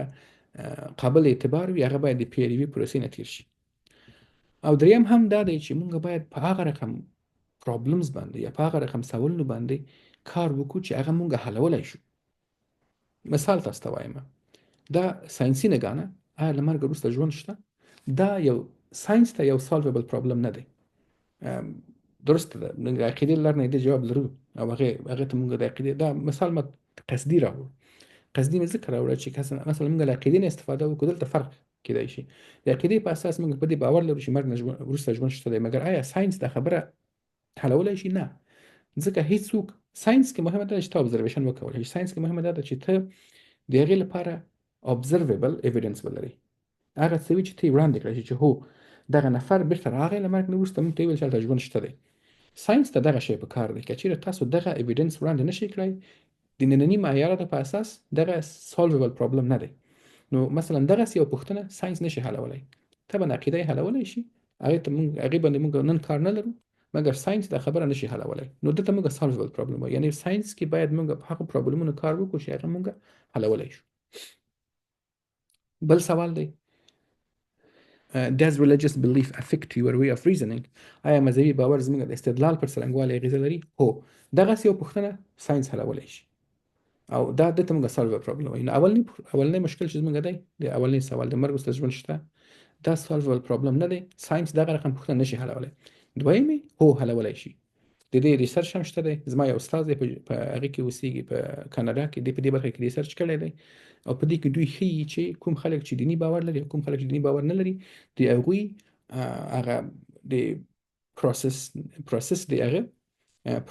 قابل اعتبار وي، هغه باید د peer review پروسې نه تېر شي. او دریم هم دا دی چې موږ باید په هغه رقم problems باندې یا په هغه رقم سوالونو باندې کار وکړو چې هغه موږ حلولی شو. مثال تاسو ته وایم، دا ساینسي نګاه نه، آیا له مرګه وروسته ژوند شته؟ دا یو ساینس ته یو solvable problem نه دی. درسته ده موږ عقیدې له لارې نه دې جواب لرو، او هغې ته موږ د عقیدې دا مثال ما قصدي راوړ. قصدي مې ځکه راوړه چې مثلا موږ له عقیدې نه استفاده وکړو، دلته فرق کېدای شي. د عقیدې په اساس موږ په دې باور لرو چې مرګ نه وروسته ژوند شته دی، مګر آیا ساینس دا خبره حلولی شي؟ نه، ځکه هیڅوک ساینس کې مهمه ده چې ته observation وکولی شي. ساینس کې مهمه ده چې ته د هغې لپاره observable evidence ولرې، هغه څه وي چې ته یې وړاندې کړی شي چې هو دغه نفر بیرته راغی له مرګ نه وروسته، موږ ته یې وویل چې هلته ژوند شته دی. ساینس ته دغه شی په کار دی. که چیرې تاسو دغه evidence وړاندې نشئ کړای، د ننني معیاراتو په اساس دغه solvable problem نه دی. نو مثلا دغسې یو پوښتنه ساینس نشي حلولی، طبعا عقیده یې حلولی شي، هغې ته موږ هغې باندې موږ نن کار نه لرو، مګر ساینس دا خبره نشي حلولی. نو دلته موږ solvable problem وایو، یعنی ساینس کې باید موږ په هغو problem ونو کار وکړو چې هغه موږ حلولی شو. بل سوال دی، Does religious belief affect your way of reasoning؟ آیا مذهبي باور زموږ د استدلال پر څرنګوالي اغېزه لري؟ هو، دغسې یو پوښتنه ساینس حلولی شي، او دا دته موږ solve problem وایو. نو اولنی مشکل چې زموږ دی، د اولنی سوال د مرګ وروسته ژوند شته، دا solvable problem نه دی، ساینس دغه رقم پوښتنه نشي حلولی. دویم هو حلولی شي، د دې research هم شته دی. زما یو استاد دی په هغې کې اوسېږي، په کاناډا کې، دی په دې برخه کې research کړی دی، او په دې کې دوی ښیي چې کوم خلک چې دیني باور لري او کوم خلک چې دیني باور نه لري، د هغوی هغه د process د هغه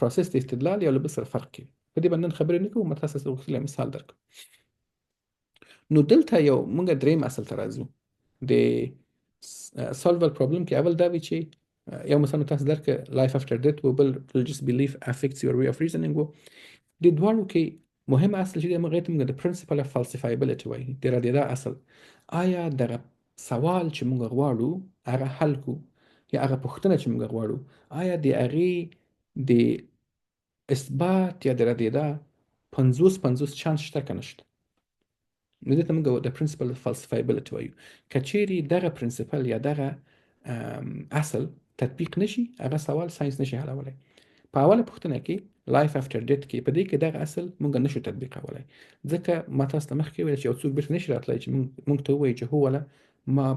process د استدلال یو له بل سره فرق کوي. په دې باندې نن خبرې نه کوم، ما تاسو ته غوښتلی مثال درکړم. نو دلته یو موږ دریم اصل ته راځو د solvable problem کې. اول دا وي چې یو مثال تاسو درک life after death و، بل religious belief affects your way of reasoning و. د دواړو کې مهم اصل چې دی موږ ته موږ د principle of falsifiability وایي، د ردېدا اصل. آیا دغه سوال چې موږ غواړو هغه حل کو، یا هغه پوښتنه چې موږ غواړو، آیا د هغې د اثبات یا د ردېدا 50-50 چانس شته که نشته؟ نو دې ته موږ د principle of falsifiability وایو. که چیرې دغه principle یا دغه اصل تطبیق نشي، هغه سوال ساینس نشي حلولی. په اوله پوښتنه کې life after death کې په دې کې دغه اصل موږ نشو تطبیقولی، ځکه ما تاسو ته مخکې ویل چې یو څوک بیرته نشي راتلی چې موږ ته ووایي چې هو وله ما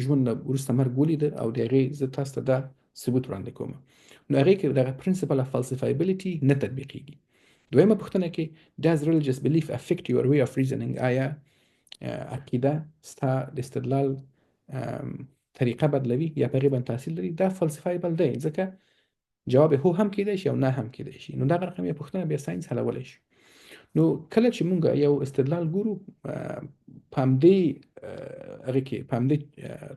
ژوند نه وروسته مرګ ولیده او د هغې زه تاسو ته دا ثبوت وړاندې کوم. نو هغې کې دغه principle of falsifiability نه تطبیقیږي. دویمه پوښتنه کې does religious belief affect your way of reasoning؟ آیا عقیده ستا د استدلال طریقه بدلوي یا په هغې باندې تاثیر لري؟ دا falsifiable دی، ځکه جواب هو هم کېدای شي او نه هم کېدای شي. نو دغه رقم یو پوښتنه بیا ساینس حلولی شي. نو کله چې مونږ یو استدلال ګورو، په همدې هغې کې، په همدې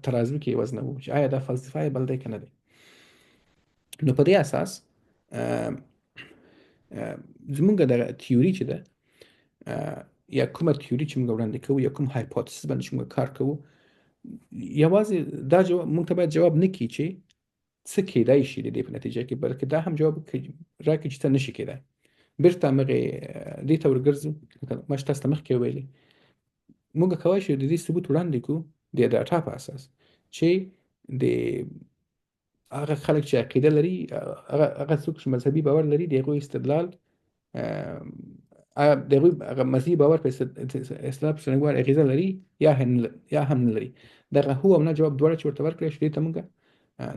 ترازو کې وزنوو چې آیا دا falsifiable دی که نه دی. نو په دې اساس زمونږ دغه تیوري چې ده، یا کومه تیوري چې موږ وړاندې کوو یا کوم hypothesis باندې چې موږ کار کوو، یوازې دا جواب موږ ته باید جواب نه کړي چې څه کېدای شي د دې په نتیجه کې، بلکې دا هم جواب راکړي چې څه نشي کېدای. بیرته همغې دې ته ورګرځو، لکه ما چې تاسو ته مخکې ویلي، موږ کولی شو د دې ثبوت وړاندې کړو د ډاټا په اساس چې د هغه خلک چې عقیده لري، هغه څوک چې مذهبي باور لري، د هغوی استدلال، د هغوی هغه مذهبي باور په استدلال په څرنګوالي اغېزه لري یا هم نه لري. دغه هو او نه جواب دواړه چې ورته ورکړی شي، دې ته موږ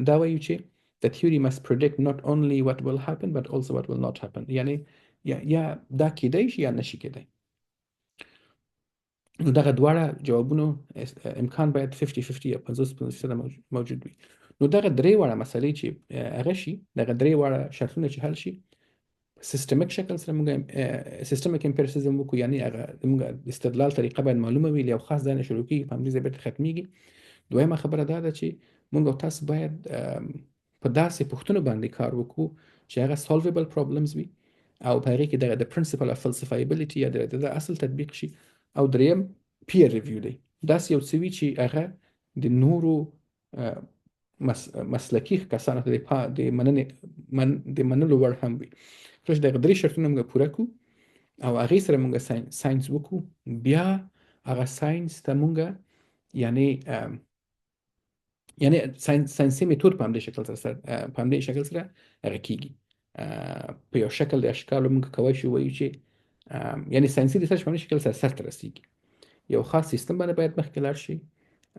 دا وایو چې the theory must predict not only what will happen but also what will not happen. یعنی یا دا کېدای شي یا نشي کېدای. نو دغه دواړه جوابونو امکان باید 50-50 یا 50-50% موجود وي. نو دغه درې واړه مسلې چې هغه شي، دغه درې واړه شرطونه چې حل شي، سیستمیک شکل سره موږ systemic empiricism وکړو، یعنی هغه موږ استدلال طریقه باید معلومه وي، له یو خاص ځای نه شروع کېږي، په همدې ځای بېرته ختمېږي. دویمه خبره دا ده چې موږ او تاسو باید په داسې پوښتنو باندې کار وکړو چې هغه solvable problems وي او په هغې کې دغه د principle of falsifiability یا د اصل تطبیق شي. او دریم peer review دی، داسې یو څه وي چې هغه د نورو مسلکي کسانو ته د منلو وړ هم وي. کله چې دغه درې شرطونه موږ پوره کړو او هغې سره موږ ساینس وکړو، بیا هغه ساینس ته موږ یعنی یعنی ساینسي میتود په همدې شکل سره په همدې شکل سره هغه کیږي. په یو شکل د اشکالو موږ کولی شو وایو چې یعنی ساینسي research په همدې شکل سره سرته رسیږي. یو خاص سیستم باندې باید مخکې لاړ شي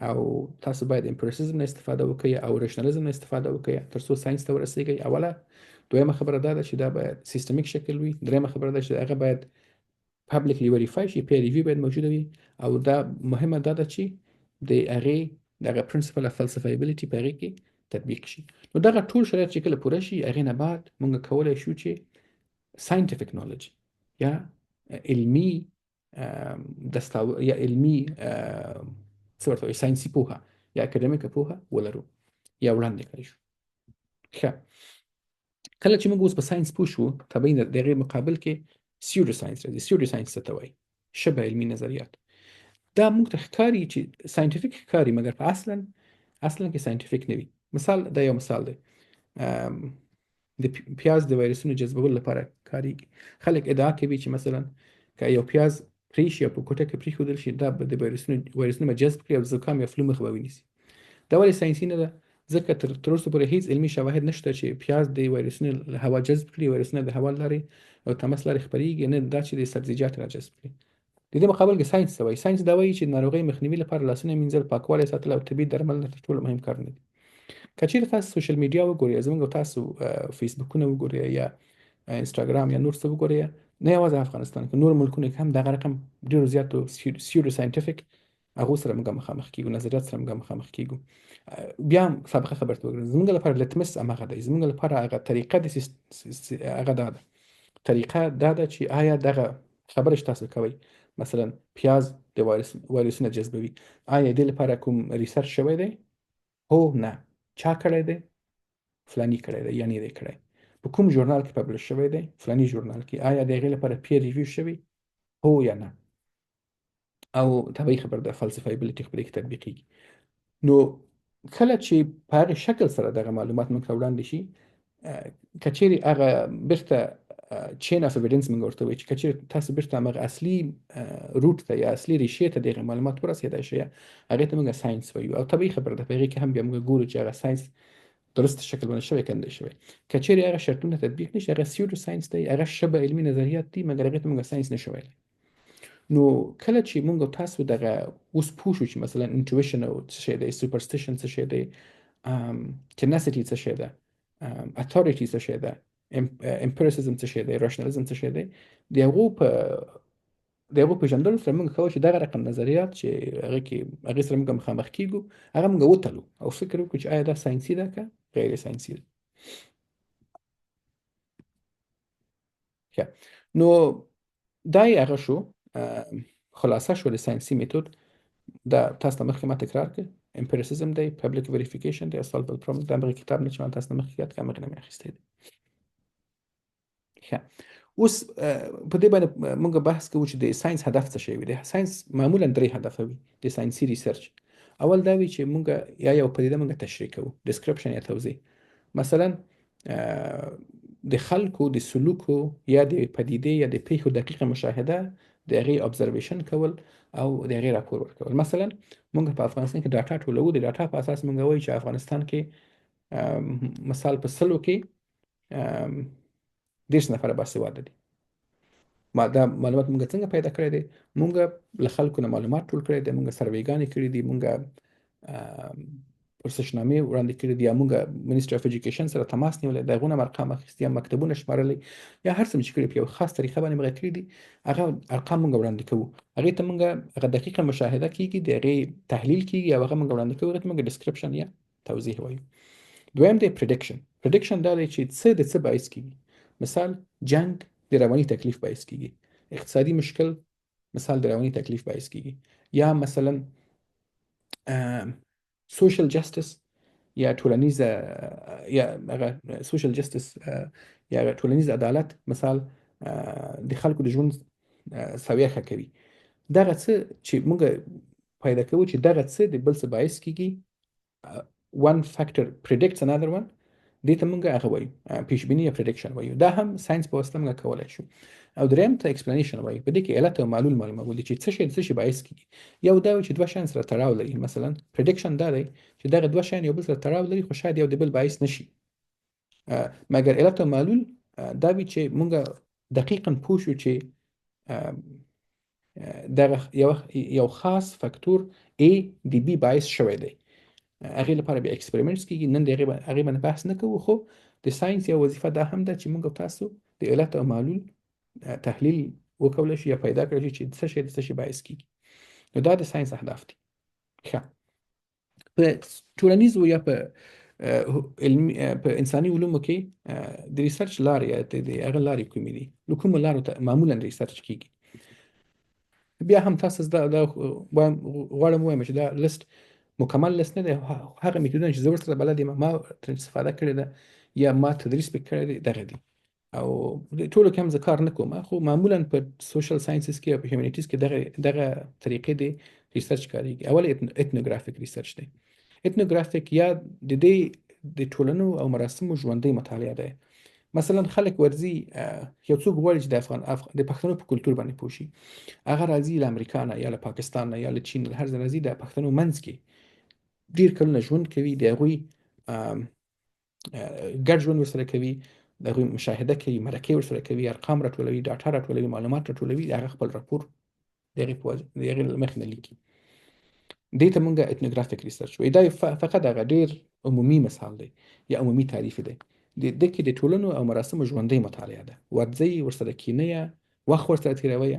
او تاسو باید empiricism نه استفاده وکړئ او rationalism نه استفاده وکړئ تر څو ساینس ته ورسیږئ. اوله دویمه خبره دا ده چې دا باید systemic شکل وي. درېیمه خبره دا چې هغه باید publicly verify شي، peer review باید موجوده وي. او دا مهمه دا ده چې د هغې دغه principle of falsifiability په هغې کې تطبیق شي. نو دغه ټول شرایط چې کله پوره شي، هغې نه بعد موږ کولی شو چې scientific knowledge یا علمي دستاو یا علمي څه ورته وایي، ساینسي پوهه یا اکاډمیکه پوهه ولرو یا وړاندې کړی شو. ښه، کله چې موږ اوس په ساینس پوه شو، طبیعي د هغې مقابل کې pseudo science راځي. pseudo science څه ته وایي؟ شبه علمي نظریات. دا موږ ته ښکاري چې scientific ښکاري، مګر په اصلا کې scientific نه وي. مثال، دا یو مثال دی، د پیاز د وایرسونو جذبولو لپاره کاریږي. خلک ادعا کوي چې مثلا که یو پیاز پرې شي او په کوټه کې پرېښودل شي، دا به د وایرسونه به جذب کړي او زکام یا flu مخه به ونیسي. دا ولې ساینسي نه ده؟ ځکه تر اوسه پورې هیڅ علمي شواهد نشته چې پیاز د وایرسونو له هوا جذب کړي، وایرسونه د هوا لارې او تماس لارې خپرېږي، نه دا چې د سبزیجات را جذب کړي. د دې مقابل کې ساینس څه وایي؟ ساینس دا وایي چې د ناروغۍ مخنیوي لپاره لاسونه مینځل، پاکوالی ساتل او طبي درملنه تر ټولو مهم کارونه دي. که چیرې تاسو social media وګورئ، زموږ او تاسو فیسبوکونه وګورئ یا انسټاګرام یا نور څه وګورئ، نه یوازې افغانستان کې، نور ملکونو کې هم دغه رقم ډېرو زیاتو pseudo scientific هغو سره موږ مخامخ کیږو، نظریات سره موږ مخامخ کیږو. بیا هم سابقه خبر ته وګورئ، زموږ لپاره litmus هماغه دی، زموږ لپاره هغه طریقه د هغه دا ده، طریقه دا ده چې آیا دغه خبره چې تاسو کوئ، مثلا پیاز د وایرسونه جذبوي، آیا دې لپاره کوم research شوی دی؟ هو نه. چا کړی دی؟ فلانی کړی دی یا نه دی کړی. په کوم ژورنال کې publish شوی دی؟ فلانی ژورنال کې. آیا د هغې لپاره peer review شوی؟ هو یا نه. او طبیعي خبره ده falsifiability خو په دې کې تطبیقېږي. نو کله چې په هغې شکل سره دغه معلومات موږ ته وړاندې شي، که چیرې هغه بیرته chain of evidence موږ ورته وایو، چې که چیرې تاسو بیرته همغه اصلي root ته یا اصلي ریښې ته دغه معلومات ورسېدای شي، هغې ته موږ ساینس وایو. او طبیعي خبره ده په هغې کې هم بیا موږ ګورو چې هغه ساینس درست شکل باندې شوی که نه دی شوی. که چیرې هغه شرطونه تطبیق نشي، هغه pseudo science دی، هغه شبه علمي نظریات دي، مګر هغې ته موږ ساینس نشو ویلی. نو کله چې موږ تاسو دغه اوس پوه شو چې مثلا intuition او څه شی دی، superstition څه شی دی، tenacity څه شی ده، authority څه شی ده، empiricism څه شی دی، rationalism څه شی دی، د هغو پېژندلو سره موږ کولی شو دغه رقم نظریات چې هغه کې هغې سره موږ مخامخ کېږو، هغه موږ وتلو او فکر وکړو چې آیا دا ساینسي ده که غیر ساینسي ده. ښه، نو دا یې هغه شو، خلاصه شو د ساینسي میتود. دا تاسو ته مخکې ما تکرار کړ، empiricism دی، public verification دی، solvable problem. دا هغه کتاب نه چې ما تاسو ته مخکې یاد کړ، همغې نه مې اخیستی دی. ښه، اوس په دې باندې موږ بحث کوو چې د ساینس هدف څه شی وي. د ساینس معمولا درې هدفه وي د ساینسي research. اول دا وي چې موږ یا یو پدیده موږ تشریح کوو، description یا توضیح. مثلا د خلکو د سلوکو یا د پدیدې یا د پیښو دقیقه مشاهده، د هغې observation کول او د هغې راپور ورکول. مثلا موږ په افغانستان کې data ټولوو، د data په اساس موږ وایو چې افغانستان کې مثال په 100 کې 30 نفره باسواده دي. ما دا معلومات موږ څنګه پیدا کړی دی؟ موږ له خلکو نه معلومات ټول کړی دی، موږ سرویګانې کړې دي، موږ پرسشنامې وړاندې کړې دي، یا موږ Ministry of Education سره تماس نیولی، د هغو نه ارقام اخیستي، یا مکتبونه شمارلی، یا هر څه چې کړي په یو خاص طریقه باندې موږ کړي دي، هغه ارقام موږ وړاندې کوو. هغې ته موږ هغه دقیقه مشاهده کیږي، د هغې تحلیل کیږي او هغه موږ وړاندې کوو، هغې ته موږ description یا توضیح وایو. دویم دی prediction. prediction دا دی چې څه د څه باعث کیږي. مثال جنگ د رواني تکلیف باعث کیږي، اقتصادي مشکل مثال د رواني تکلیف باعث کیږي، یا مثلا social justice یا ټولنیز یا هغه social justice یا هغه ټولنیز عدالت مثال د خلکو د ژوند سویه ښه کوي. دغه څه چې موږ پیدا کوو چې دغه څه د بل څه باعث کیږي، one factor predicts another one، دې ته موږ هغه وایو پیشبیني یا prediction وایو. دا هم ساينس په واسطه موږ کولای شو. او دریم ته explanation وایو. په دې کې علت او معلول معلومول دي چې څه شی د څه شي باعث کیږي. یو دا چې دوه شیان سره تړاو لري، مثلا prediction دا دی چې دغه دوه شیان یو بل سره تړاو لري خو شاید یو د بل باعث نشي، مګر علت او معلول دا وي چې موږ دقیقا پوه شو چې دغه یو خاص فاکتور A د B باعث شوی دی. هغې لپاره بیا experiments کیږي. نن د هغې باندې بحث نه کوو، خو د ساينس یو وظیفه دا هم ده چې موږ تاسو د علت او معلول تحلیل وکولای شو یا پیدا کړی شو چې څه شی د څه شي باعث کیږي. نو دا د ساينس اهداف دي. ښه، په ټولنیزو یا په علمي په انساني علومو کې د research لارې یا د هغه لارې کومې دي، له کومو لارو ته معمولا research کیږي؟ بیا هم تاسو دا غواړم ووایم چې دا لست مکمل لست نه دی، هغه میتودونه چې زه ورسره بلد یم، ما ترې استفاده کړې ده یا ما تدریس پرې کړی دی، دغه دي. او ټولو کې هم زه کار نه کوم، خو معمولا په social sciences کې او په humanities کې دغه طریقې دی research کاریږي. اول ethnographic research دی. ethnographic یا د دې د ټولنو او مراسمو ژوندۍ مطالعه ده. مثلا خلک ورځي، یو څوک غواړي چې د افغان د پښتنو په کلتور باندې پوه شي، هغه راځي له امریکا نه یا له پاکستان نه یا له چین نه، هر ځای راځي، د پښتنو منځ کې ډیر کلونه ژوند کوي، د هغوی ګډ ژوند ورسره کوي، د هغوی مشاهده کوي، مرکې ورسره کوي، ارقام راټولوي، data راټولوي، معلومات راټولوي، هغه خپل راپور د هغې په د هغې له مخې نه لیکي. دې ته مونږ ethnographic research وایو. دا فقط هغه ډیر عمومي مثال دی یا عمومي تعریف دی. د دې کې د ټولنو او مراسمو ژوندۍ مطالعه ده. ورځئ ورسره کینئ، وخت ورسره تېروئ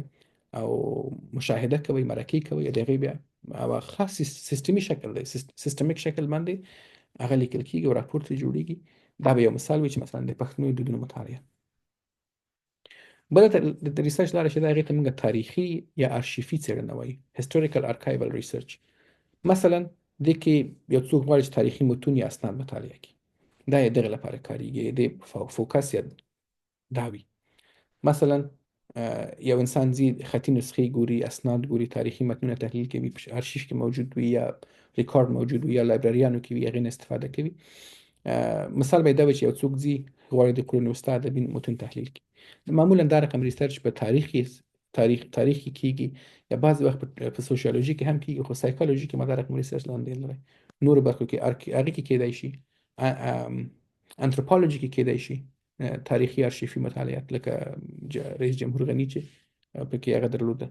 او مشاهده کوئ، مرکې کوئ، د هغې بیا هغه خاص سیستمي شکل دی، systemic شکل باندې هغه لیکل کیږي او راپور ترې جوړیږي. دا به یو مثال وي چې مثلا د پښتنو دودونو مطالعه. بله د research لاره چې ده هغې ته موږ تاریخي یا ارشیفي څېړنه وایو، historical archival research. مثلا دې کې یو څوک غواړي چې تاریخي متون یا اسناد مطالعه کړي، دا یې دغه لپاره کاریږي، د focus یا دا وي. مثلا یو انسان ځي خطي نسخې ګوري، اسناد ګوري، تاریخي متنونه تحلیل کوي، په ارشیف کې موجود وي یا ریکارډ موجود وي یا لایبرریانو کې وي، هغې نه استفاده کوي. مثال به یې دا وي چې یو څوک ځي غواړي د قرون وسطی ادبي متون تحلیل کړي. معمولا دا رقم research په تاریخ کې تاریخ کې کیږي یا بعضې وخت په سوسیولوژي کې هم کیږي، خو سایکولوژي کې ما دا رقم research لاندې لري. نورو برخو کې هغې کې کیدای شي، انتروپولوژي کې کیدای شي، تاریخي ارشیفي مطالعات لکه رئیس جمهور غني چې پکې هغه درلوده،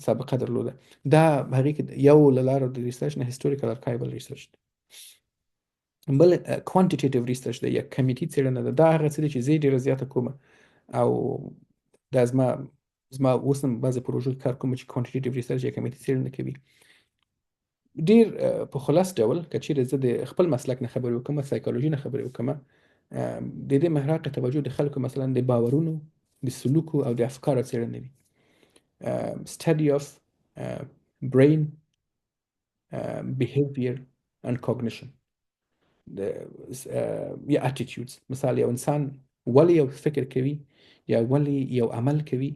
سابقه درلوده. دا هغې کې یو له لارو د research نه historical archival research دی. بل quantitative research دی یا کمیتي څېړنه ده. دا هغه څه دي چې زه یې ډېره زیاته کوم او دا زما اوس هم بعضې پروژو کې کار کوم چې quantitative research یا کمیتي څېړنه کوي. ډېر په خلاص ډول که چیرې زه د خپل مسلک نه خبرې وکړم، سایکولوژي نه خبرې وکړم، د دې محراق توجه د خلکو مثلا د باورونو، د سلوکو او د افکارو څېړنه وي. Study of brain behavior and cognition یا attitudes. مثال یو انسان ولې یو فکر کوي یا ولې یو عمل کوي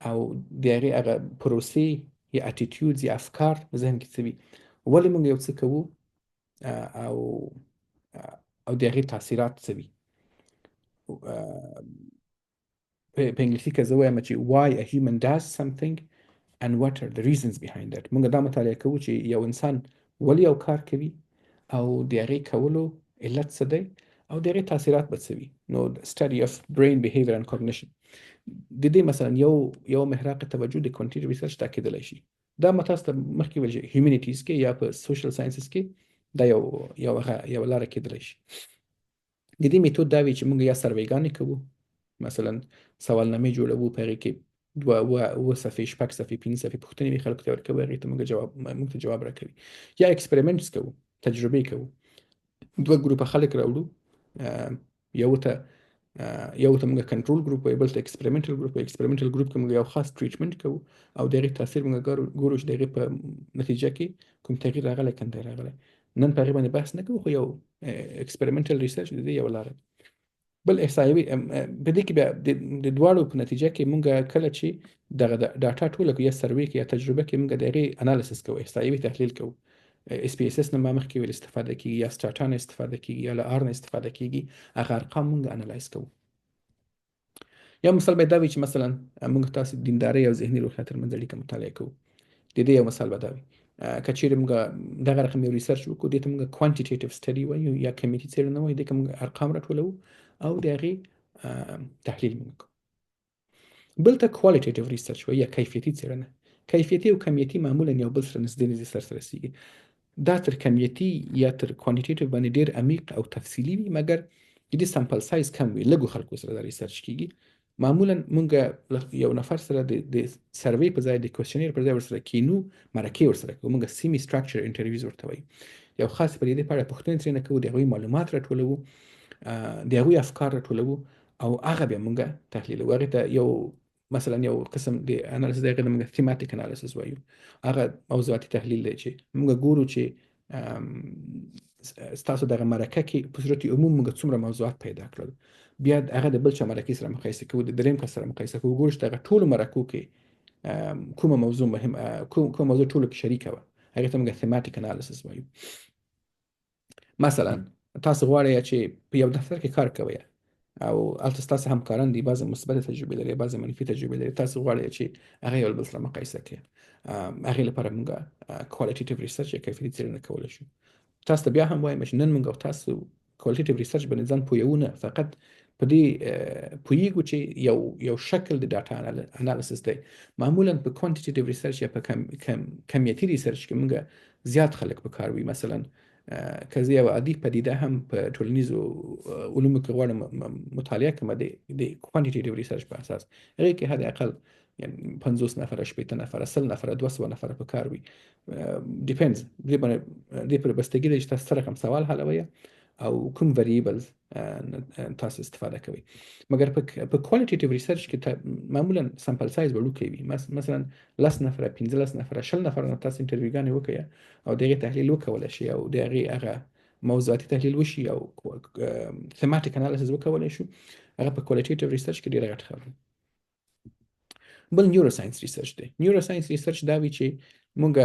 او د هغې هغه پروسې یا attitudes یا افکار ذهن کې څه وي. ولې موږ یو څه کوو او او د هغې تاثیرات څه وي. په انګلیسي کې زه وایم چې why a human does something and what are the reasons behind it. موږ دا مطالعه کوو چې یو انسان ولې یو کار کوي او د هغې کولو علت څه دی او د هغې تاثیرات به څه وي. نو study of brain behavior and cognition، د دې مثلا یو محراق توجه د quantitative research دا کېدلی شي. دا ما تاسو ته مخکې ویل چې humanities کې یا په social sciences کې دا یو یو هغه یو لاره کېدلی شي. د دې میتود دا وي چې موږ یا survey ګانې کوو، مثلا سوالنامې جوړوو، په هغې کې دوه اووه صفحې، شپږ صفحې، پنځه صفحې پوښتنې وي، خلکو ته ورکوو، هغې ته موږ جواب موږ ته جواب راکوي. یا experiments کوو، تجربې کوو، دوه ګروپه خلک راوړو، یو ته موږ control group وایو، بل ته experimental group وایو. Experimental group کې موږ یو خاص treatment کوو او د هغې تاثیر موږ ګورو چې د هغې په نتیجه کې کوم تغییر راغلی که نه دی راغلی. نن په هغې باندې بحث نه کوو، خو یو experimental research د دې یو لاره. بل احصایوي، په دې کې بیا د دواړو په نتیجه کې مونږ کله چې دغه data ټوله کوو، یا survey کې یا تجربه کې، مونږ د هغې analysis کوو، احصایوي تحلیل کوو. SPSS نه ما مخکې ویل استفاده کیږي، یا Stata نه استفاده کیږي، یا له R نه استفاده کیږي، هغه ارقام مونږ analyze کوو. یا مثال به دا وي چې مثلا موږ تاسو دیندارۍ او ذهني روغتیا ترمنځ اړیکه مطالعه کوو. د دې یو مثال به دا وي که چیرې موږ دغه رقم یو research وکړو، دې ته موږ quantitative study وایو یا کمیتي څېړنه وایو. دې کې موږ ارقام راټولوو او د هغې تحلیل موږ کوو. بل ته qualitative research وایي یا کیفیتي څېړنه. کیفیتي او کمیتي معمولا یو بل سره نږدې نږدې سره رسیږي. دا تر کمیتي یا تر quantitative باندې ډیر عمیق او تفصیلي وي، مګر د دې sample size کم وي، لږو خلکو سره دا research کیږي. معمولا مونږ یو نفر سره د survey په ځای، د questionnaire پر ځای ورسره کینو، مرکې ورسره کوو. مونږ semi structured interviews ورته وایو. یو خاص پدیدې په اړه پوښتنې ترېنه کوو، د هغوی معلومات راټولوو، د هغوی افکار راټولوو او هغه بیا مونږ تحلیلوو. هغې ته یو مثلا یو قسم د analysis دی، هغې ته مونږ thematic analysis وایو. هغه موضوعاتي تحلیل دی چې مونږ ګورو چې ستاسو دغه مرکه کې په صورت عموم موږ څومره موضوعات پیدا کړل. بیا هغه د بل چا مرکې سره مقایسه کوو، د دریم کس سره مقایسه کوو، ګورو چې دغه ټولو مرکو کې کومه موضوع مهم، کومه موضوع ټولو کې شریکه وه. هغې ته موږ thematic analysis وایو. مثلا تاسو غواړئ چې په یو دفتر کې کار کوئ او هلته ستاسو همکاران دي، بعضې مثبتې تجربې لري، بعضې منفي تجربې لري. تاسو غواړئ چې هغه یو بل سره مقایسه کړئ. هغې لپاره موږ qualitative research یا کیفیتي څېړنه کولی شو. تاسو ته بیا هم وایم چې نن موږ او تاسو qualitative research باندې ځان پوهوو نه، فقط په دې پوهیږو چې یو شکل د data analysis دی. معمولا په quantitative research یا په کمیتي research کې موږ زیات خلک په کار وي. مثلا که زه یو عادي پدیده هم په ټولنیزو علومو کې غواړم مطالعه کړم د quantitative research په اساس، هغې کې حد اقل یعنی 50 نفره، 60 نفره، 100 نفره، 200 نفره په کار وي. Depends، دې باندې دې پر بستګي لري چې تاسو څه رقم سوال حلوئ او کوم variables تاسو استفاده کوئ. مګر په qualitative research کې معمولا sample size وړوکی وي، مثلا 10 نفره، 15 نفره، 20 نفره نه تاسو interview ګانې وکړئ او د هغې تحلیل وکولی شئ او د هغې هغه موضوعاتي تحلیل وشي او thematic analysis وکولی شو. هغه په qualitative research کې ډېره غټه خبره. بل neuroscience research دی. Neuroscience research دا وي چې موږ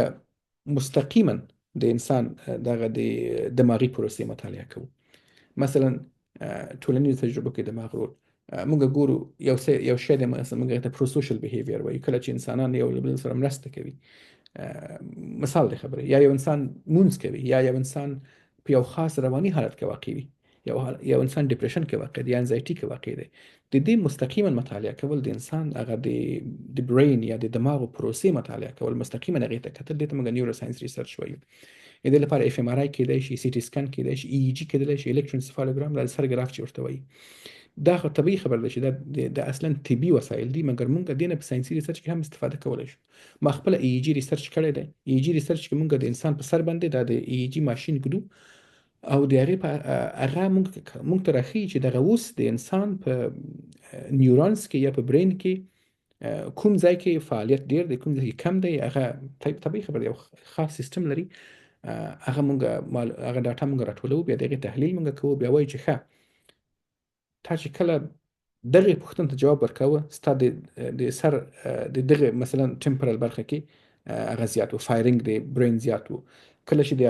مستقیما د انسان دغه د دماغي پروسې مطالعه کوو. مثلا ټولنیزو تجربو کې دماغ رول موږ ګورو. یو څه یو شی دی، مثلا موږ ته prosocial behavior وایو، کله چې انسانان یو له بل سره مرسته کوي، مثال دی خبره، یا یو انسان مونځ کوي، یا یو انسان په یو خاص رواني حالت کې واقع وي، یو انسان depression کې واقع دی یا anxiety کې واقع دی، د دې مستقیما مطالعه کول، د انسان هغه د brain یا د دماغو پروسې مطالعه کول، مستقیما هغې ته کتل، دې ته موږ neuroscience research وایو. د دې لپاره fMRI کېدای شي، CT scan کېدای شي، EEG کېدای شي، electroencephalogram، د سر ګراف چې ورته وایي. دا خو طبیعي خبره ده چې دا د اصلا طبي وسایل دي، مګر موږ دې نه په ساینسي research کې هم استفاده کولی شو. ما خپله EEG research کړی دی. EEG research کې موږ د انسان په سر باندې دا د EEG ماشین ږدو او د هغې په هغه موږ ته راښیي چې دغه اوس د انسان په neurons کې یا په brain کې کوم ځای کې فعالیت ډیر دی، کوم ځای کې کم دی. هغه طبیعي خبره، یو خاص سیستم لري. هغه مونږ هغه data مونږ راټولوو، بیا د هغې تحلیل مونږ کوو، بیا وایو چې ښه، تا چې کله دغې پوښتنې ته جواب ورکاوه، ستا د سر د دغه مثلا temporal برخه کې هغه زیات و، firing د brain زیات و. کله چې د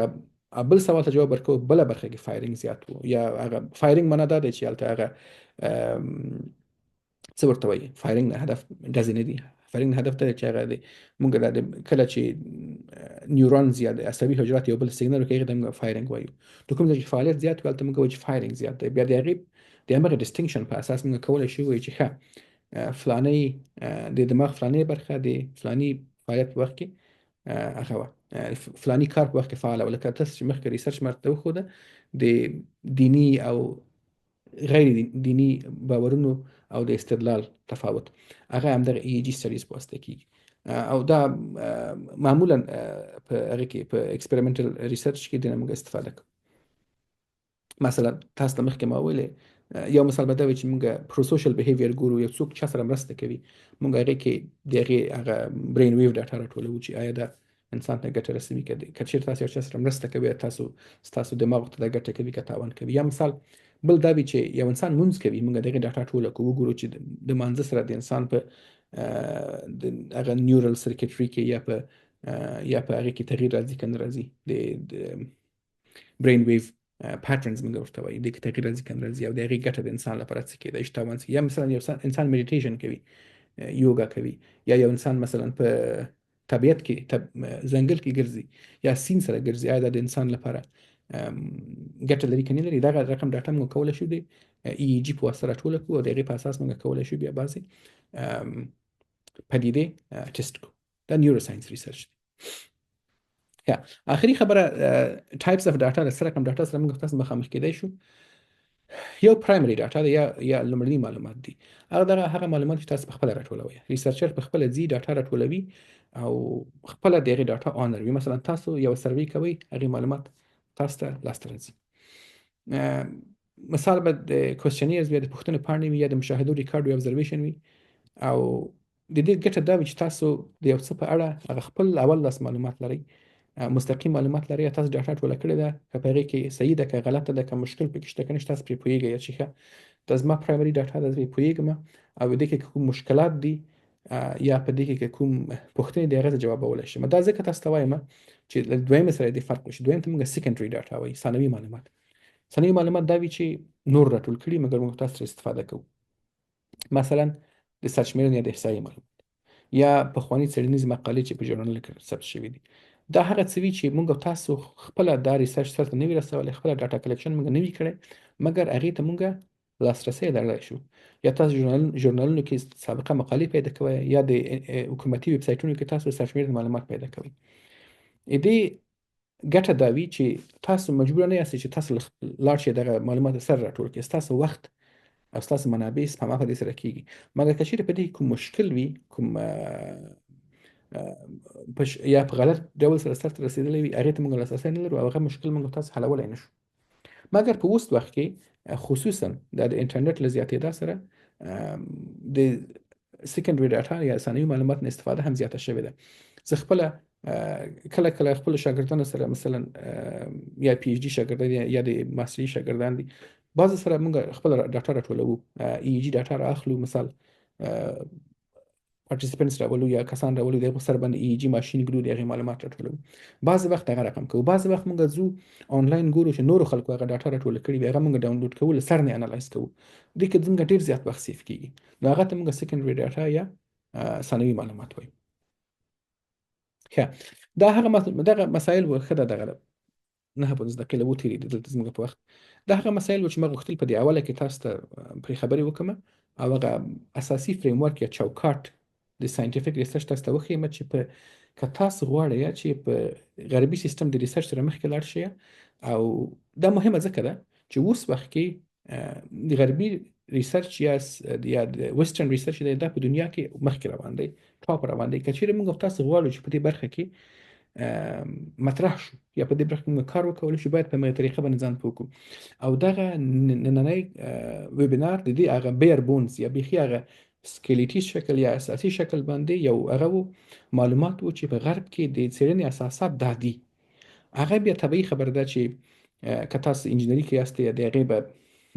بل سوال ته جواب ورکو بله برخه کې firing زیات وو، یا هغه firing معنا دا دی چې هلته هغه څه ورته وایي، firing نه هدف ډزې نه دي، firing نه هدف دا دی چې هغه دی مونږ دا کله چې neurons یا د عصبي حجرات یو بل سیګنل ورکوي، هغې ته مونږ firing وایو. نو کوم ځای چې فعالیت زیات وي هلته مونږ وایو چې firing زیات دی. بیا د هغې د همغې distinction په اساس مونږ کولی شو ووایو چې ښه فلانی د دماغ فلانۍ برخه د فلاني فعالیت په وخت کې هغه وه، فلاني کار په وخت کې فعاله وه. لکه تاسو چې مخکې research مرته وښوده د دیني او غیر دیني باورونو او د استدلال تفاوت، هغه همدغه EEG studies په واسطه کیږي. او دا معمولا په هغه کې په experimental research کې د موږ استفاده کوو. مثلا تاسو ته مخکې ما ویلې یو مثال به دا وي چې موږ prosocial behavior ګورو، یو څوک چا سره مرسته کوي، موږ هغې کې د هغې هغه brain wave data راټولوو چې آیا دا انسان ته ګټه رسوي که که چېرې تاسو یو چا سره مرسته کوي تاسو ستاسو دماغ ته دا ګټه کوي که تاوان کوي. یا مثال بل دا وي چې یو انسان مونځ کوي، موږ دغې ډاټا ټوله کړو، وګورو چې د مانځه سره د انسان په د هغه neural circuitry کې یا په هغې کې تغییر راځي که نه راځي، د brain wave patterns موږ ورته وایو، دې کې تغییر راځي که نه راځي، او د هغې ګټه د انسان لپاره څه کېدای شي، تاوان څه. یا مثلا یو انسان meditation کوي، یوګا کوي، یا یو انسان مثلا په طبیعت کې ځنګل کې ګرځي یا سیند سره ګرځي، آیا دا د انسان لپاره ګټه لري که نه لري. دغه رقم ډاټا موږ کولی شو د EEG په واسطه راټوله کړو او د هغې په اساس موږ کولی شو بیا بعضې پدیدې ټیسټ کړو. دا neuroscience research دی. یا آخري خبره types of data، د څه رقم ډاټا سره موږ تاسو مخامخ کېدای شو. یو primary data ده یا لومړني معلومات دي، هغه دغه هغه معلومات چې تاسو په خپله راټولوئ، researcher په خپله ځي ډاټا راټولوي او خپله د هغې ډاټا owner وي. مثلا تاسو یو survey کوئ، هغې معلومات تاسو ته لاسته راځي. مثال به د questionnaires وي، د پوښتنو پاڼې وي، یا د مشاهدو ریکارډ وي، observation وي. او د دې ګټه دا وي چې تاسو د یو څه په اړه هغه خپل اول لاس معلومات لرئ، مستقیم معلومات لرئ، تاسو ډاټا ټوله کړې ده، که په هغې کې صحیح ده که غلطه ده، که مشکل پکې شته که نشته، تاسو پرې پوهېږئ چې ښه دا زما primary data ده، زه پرې پوهېږم او دې کې کوم مشکلات دي یا په دې کې که کوم پوښتنې دي هغه زه جوابولی شم. دا ځکه تاسو ته وایم چې له دویمې سره دې فرق وشي. دویم ته موږ secondary data وایي، ثانوي معلومات. ثانوي معلومات دا وي چې نور راټول کړي مګر موږ تاسو سره استفاده کوو، مثلا د سرشمېرنې یا د احصایې معلومات یا پخواني څېړنیزې مقالې چې په ژورنال کې ثبت شوي دي. دا هغه څه وي چې موږ تاسو خپله دا research سرته نه وي رسولی، خپله data collection موږ نه وي کړی، مګر هغې ته موږ لاسرسی لرلی شو. یا تاسو ژورنالونو کې سابقه مقالې پیدا کوئ، یا د حکومتي ویب سایټونو کې تاسو سرشمېرنې معلومات پیدا کوئ. دې ګټه دا وي چې تاسو مجبور نه یاست چې تاسو لاړ شئ دغه معلومات سره راټول کړئ، ستاسو وخت او ستاسو منابع سپما په دې سره کیږي. مګر که چیرې په دې کوم مشکل وي، کوم یا په غلط ډول سره سرته رسېدلی وي، هغې ته موږ لاسرسی نه لرو او هغه مشکل موږ تاسو حلولی نه شو. مګر په اوس وخت کې خصوصا د انټرنیټ له زیاتېدا سره د secondary data یا ثانوي معلومات نه استفاده هم زیاته شوې ده. زه خپله کله کله خپل شاګردانو سره مثلا یا PhD شاګردان یا د ماستري شاګردان دي، بعضې سره موږ خپل ډاټا راټولوو، EEG data را اخلو، مثال participants راولو یا کسان راولو، د هغو سر باندې EEG ماشین ږدو، د هغې معلومات راټولوو. بعضې وخت هغه رقم کوو، بعضې وخت موږ ځو آنلاین ګورو چې نورو خلکو هغه ډاټا راټوله کړي وي، هغه موږ download کوو، له سر نه analyze کوو. دې کې زموږ ډېر زیات وخت save کېږي. نو هغه ته موږ secondary data یا ثانوي معلومات وایو. ښه، دا هغه دغه مسایل و. ښه ده، دغه 59 دقیقې له وتېرېدې دلته زموږ په وخت. دا هغه مسایل و چې ما غوښتل په دې اوله کې تاسو ته پرې خبرې وکړم او هغه اساسي framework یا چوکاټ د scientific research تاسو ته وښیم چې په که تاسو غواړئ چې په غربي سیستم د research سره مخکې لاړ شئ. او دا مهمه ځکه ده چې اوس وخت کې د غربي research یا د western research دی، دا په دنیا کې مخکې روان دی، top روان دی. که چیرې موږ تاسو غواړو چې په دې برخه کې مطرح شو یا په دې برخه کې موږ کار وکولی شو، باید په همغې طریقه باندې ځان پوه کړو. او دغه نننی webinar د دې هغه bare bones یا بیخي هغه سکلیټي شکل یا اساسي شکل باندې یو هغه و معلومات و چې په غرب کې د څېړنې اساسات دا دي. هغه بیا طبیعي خبره ده چې که تاسو انجینري کې یاست، د هغې به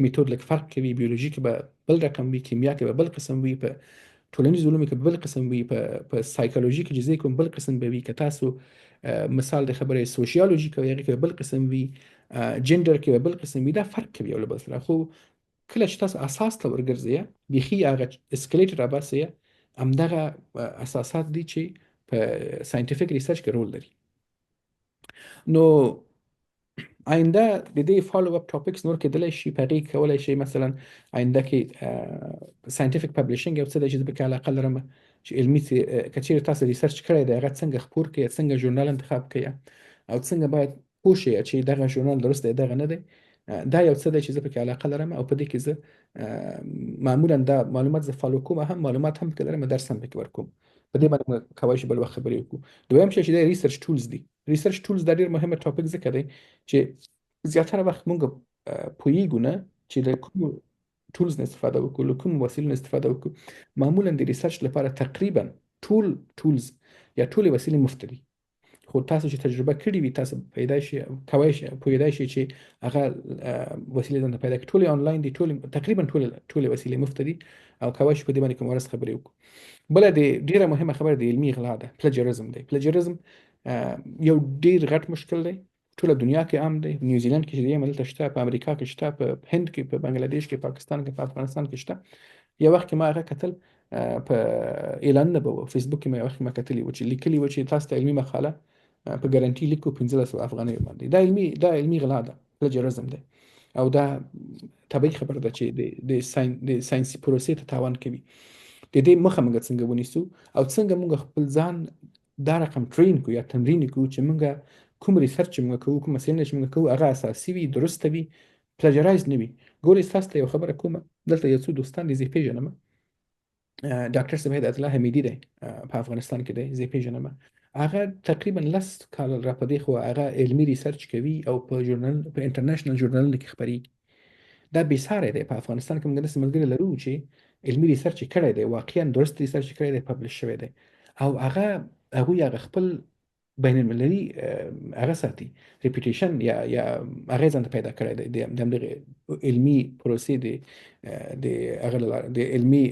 میتود لږ فرق کوي، بیولوژي کې به بل رقم وي، کیمیا کې به بل قسم وي، په ټولنیز علومو کې بل قسم وي، په سایکولوژي کې چې زه کوم بل قسم به وي، که تاسو مثال د خبرې سوشیالوژي کوئ هغې کې به بل قسم وي، جندر کې به بل قسم وي. دا فرق کوي یو له بل سره. خو کله چې تاسو اساس ته ورګرځئ، بیخي هغه اسکلیټ راباسئ، همدغه اساسات دي چې په scientific research کې رول لري. نو آینده د دې follow up topics نور کېدلی شي، په هغې کې کولی شي مثلا آینده کې scientific publishing یو څه دی چې زه پکې علاقه لرم، چې علمي که چیرې تاسو research کړی دی هغه څنګه خپور کړئ، څنګه ژورنال انتخاب کړئ او څنګه باید پوه شئ چې دغه ژورنال درست دی دغه نه دی. دا یو څه دی چې زه پکې علاقه لرم او په دې کې زه معمولا دا معلومات زه follow کوم، هم معلومات هم پکې لرم، درس هم پکې ورکوم. په دې باندې موږ کولی شو بل وخت خبرې وکړو. دویم شی چې دی research tools دي. research tools دا ډېر مهمه topic ځکه دی چې زیاتره وخت موږ پوهیږو نه چې له کومو tools نه استفاده وکړو، له کومو وسیلو نه استفاده وکړو. معمولا د research لپاره تقریبا ټول tools یا ټولې وسیلې مفته دي، خو تاسو چې تجربه کړې وي تاسو پیدا شي کوی شي پوهېدای شي چې هغه وسیلې ځان ته پیدا کړي. ټولې آنلاین دي، ټولې تقریبا ټولې وسیلې مفته دي او کوی شو په دې باندې کوم ورځ خبرې وکړو. بله د ډېره مهمه خبره د علمي غلا ده، plagiarism دی. plagiarism یو ډېر غټ مشکل دی، ټوله دنیا کې عام دی. نیوزیلند کې چې دی دلته شته، په امریکا کې شته، په هند کې، په بنګلادیش کې، پاکستان کې، په افغانستان کې شته. یو وخت کې ما هغه کتل په اعلانونه به وو فیسبوک کې، مې یو وخت ما کتلي و چې لیکلي و چې تاسو ته علمي مقاله په ګارانټي لیکو 1500 افغانیو باندې. دا علمي غلا ده، plagiarism دی او دا طبیعي خبره ده چې د ساینسي پروسې ته تاوان کوي. د دې مخه موږ څنګه ونیسو او څنګه موږ خپل ځان دا رقم train کړو یا تمرین کړو چې موږ کوم research چې موږ کوو، کوم څېړنه چې موږ کوو هغه اساسي وي، درسته وي، plagiarize نه وي. ګورئ ستاسو ته یو خبره کومه، دلته یو څو دوستان دي زه یې پېژنم. ډاکټر صاحب هدایت الله حمیدي دی، په افغانستان کې دی، زه یې پېژنم. هغه تقریبا 10 کاله را په دې خوا هغه علمي research کوي او په ژورنال، په international ژورنالونو کې خپرېږي. دا بې ساری دی. په افغانستان کې موږ داسې ملګري لرو چې علمي research یې کړی دی، واقعا درست research یې کړی دی، publish شوی دی او هغوی هغه خپل بین المللي هغه ساتي، reputation یا هغه ځان ته پیدا کړی دی د همدغې علمي پروسې د هغه له لارې، د علمي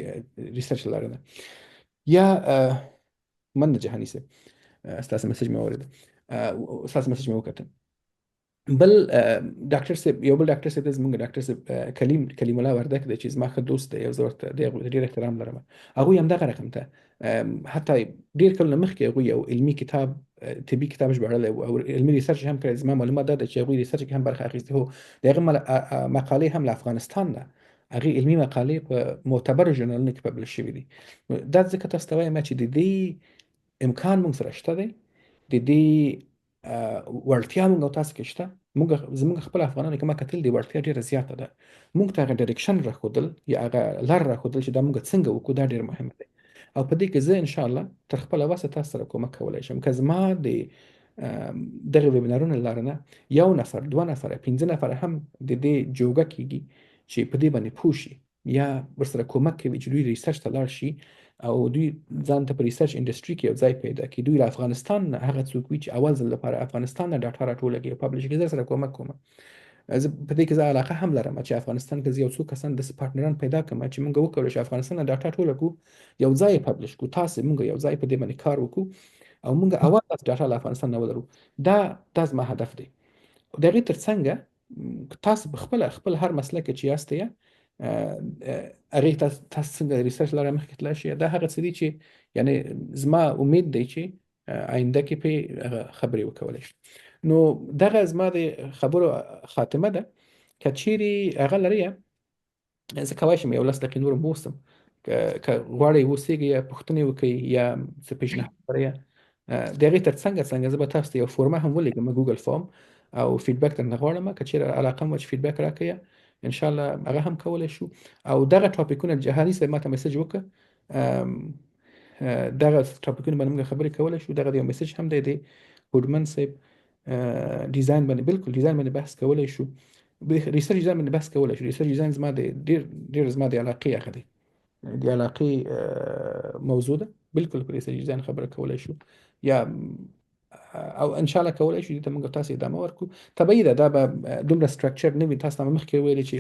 research له لارې نه. یا مننه جهاني صاحب، ستاسو message مې واورېده، ستاسو message مې وکتل. بل ډاکټر صاحب، یو بل ډاکټر صاحب دی زموږ ډاکټر صاحب کلیم الله وردک دی چې زما ښه دوست دی او زه ورته ډېر احترام لرم. هغوی همدغه رقم ته حتی ډېر کلونه مخکې هغوی یو علمي کتاب، طبي کتاب ژباړلی و او علمي research هم کړی. زما معلومات دا ده چې هغوی research کې هم برخه اخیستې، هو د هغه مقالې هم له افغانستان نه هغې علمي مقالې په معتبرو ژورنالونو کې publish شوي دي. دا ځکه تاسو ته وایم چې د دې امکان موږ سره شته دی، د دې وړتیا موږ او تاسو کې شته. زموږ خپل افغانانو کې ما کتل دی وړتیا ډېره زیاته ده. موږ ته هغه direction راښودل یا هغه لار راښودل چې دا موږ څنګه وکړو، دا ډېر مهم دی. او په دې کې زه انشاءالله تر خپله وسه تاسو سره کومک کولی شم. که زما د دغه ویبینارونو له لارې نه یو نفر، 2 نفره، 5 نفره هم د دې جوګه کېږي چې په دې باندې پوه شي یا ورسره کومک کوي چې دوی research ته لاړ شي او دوی ځان ته په research industry کې یو ځای پیدا کړي. دوی له افغانستان نه هغه څوک وي چې اول ځل لپاره افغانستان نه data راټوله کړي او publish کړي، زه سره کومک کوم. زه په دې کې زه علاقه هم لرم چې افغانستان کې زه یو څو کسان داسې partner ان پیدا کړم چې موږ وکولی شو افغانستان نه data ټوله کړو، یو ځای یې publish کړو، تاسې موږ یو ځای په دې باندې کار وکړو او موږ اول داسې data له افغانستان نه ولرو. دا زما هدف دی. د هغې تر څنګه تاسو په خپل هر مسلک چې یاستئ، هغې تاسو څنګه research لاره مخکې تللی شئ، دا هغه څه دي چې یعنې زما امید دی چې آینده کې پرې هغه خبرې وکولی شو. نو دغه زما د خبرو خاتمه ده. که چیرې هغه لرئ، زه کولی شم یو 10 دقیقې نور هم اوسم، که غواړئ اوسېږئ یا پوښتنې وکړئ یا څه پیشنهاد لرئ. د هغې تر څنګه زه به تاسو ته یو فورمه هم ولیږم، Google Form، او feedback درنه غواړم. که چیرې علاقه مو چې feedback راکړئ، انشاءالله هغه هم کولی شو. او دغه topic ونه جهاني صاحب ما ته message وکړه، دغه topic ونه باندې موږ خبرې کولی شو. دغه یو message هم دی د هوډمن صاحب، design باندې، بالکل design باندې بحث کولی شو، research design باندې بحث کولی شو. research design زما د ډېر، ډېر زما د علاقې هغه دی، د علاقې موضوع ده. بالکل په research design خبره کولی شو یا او ان شاء الله کولی شو دې ته موږ تاسو ادامه ورکړو. طبیعي ده دا به دومره structure نه وي. تاسو ته مخکې ویلي چې